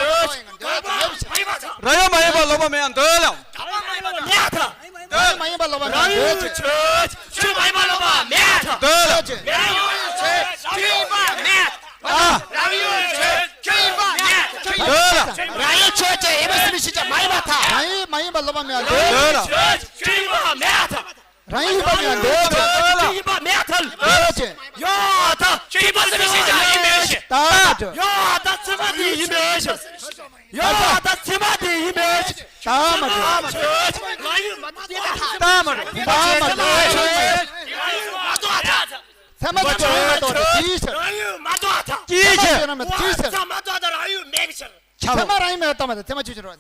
ཡིན་པ་དང་། རང་ཡུལ་མ་ཡིན་པ་ལོག་པ་མེད་ཡང་འདོད་ལ། མ་ཡིན་པ་ལ་མེད་ཐལ། རང་ཡུལ་མ་ཡིན་པ་སློབ་པ་མེད། རང་ཡུལ་ཆོས་ཁྱོད་མ་ཡིན་པ་སློབ་པ་མེད། འདོད། རང་ཡུལ་ཆོས་ཁྱོད་ཡིན་པ་མེད། ཨ། རང་ཡུལ་ཆོས་ཁྱོད་ཡིན་པ་མེད། འདོད། རང་ཡུལ་ཆོས་ཅན། ཡིན་པ་སེམས་ཤེས་བྱ་མ་ཡིན་པར་ཐལ། རང་ཡུལ་མ་ཡིན་པ་སློབ་པ་མེད། འདོད། རང་ཡུལ་ཆོས་ཁྱོད་ཡིན་པ་མེད། རང་ཡུལ་ཡིན་པ་མེད། འདོད། ཁྱོད་ཡིན་པ་མེད་ཐལ། འདོད། ཡོད་ད། ཁྱོད་ཡིན་པ་སེམས་ཤེས་བྱ་ཡིན་མིན་ཞིག་ད་མ་འདོད། ཡོད་ད། ཚད་མ་དེ་ཡིན་མིན་ཞིག་ཡོད་ད། ཚད་མ་དེ་ཡིན་མིན་ཞིག་ད་མ་འདོད། རང་ཡུལ་མ་རྟོགས་ད། ད་མ་འདོད། ད་མ་འདོད། རང་ཡུལ་མ་རྟོགས་ད། ཚད་མ་དེ་རང་ཡུལ་མ་རྟོགས་ད། ཅིའི་ཕྱིར། རང་ཡུལ་མ་རྟོགས་ད། ཅིའི་ཕྱིར། ཚད་མ་དེ་རང་ཡུལ་མེད་པའི་ཕྱིར། ཁྱབ་པ། ཚད་མ་རང་ཡུལ་མེད་པ་ལྟ་མ་དང་། ཚད་མ་ཆོས་ཅན་རོ།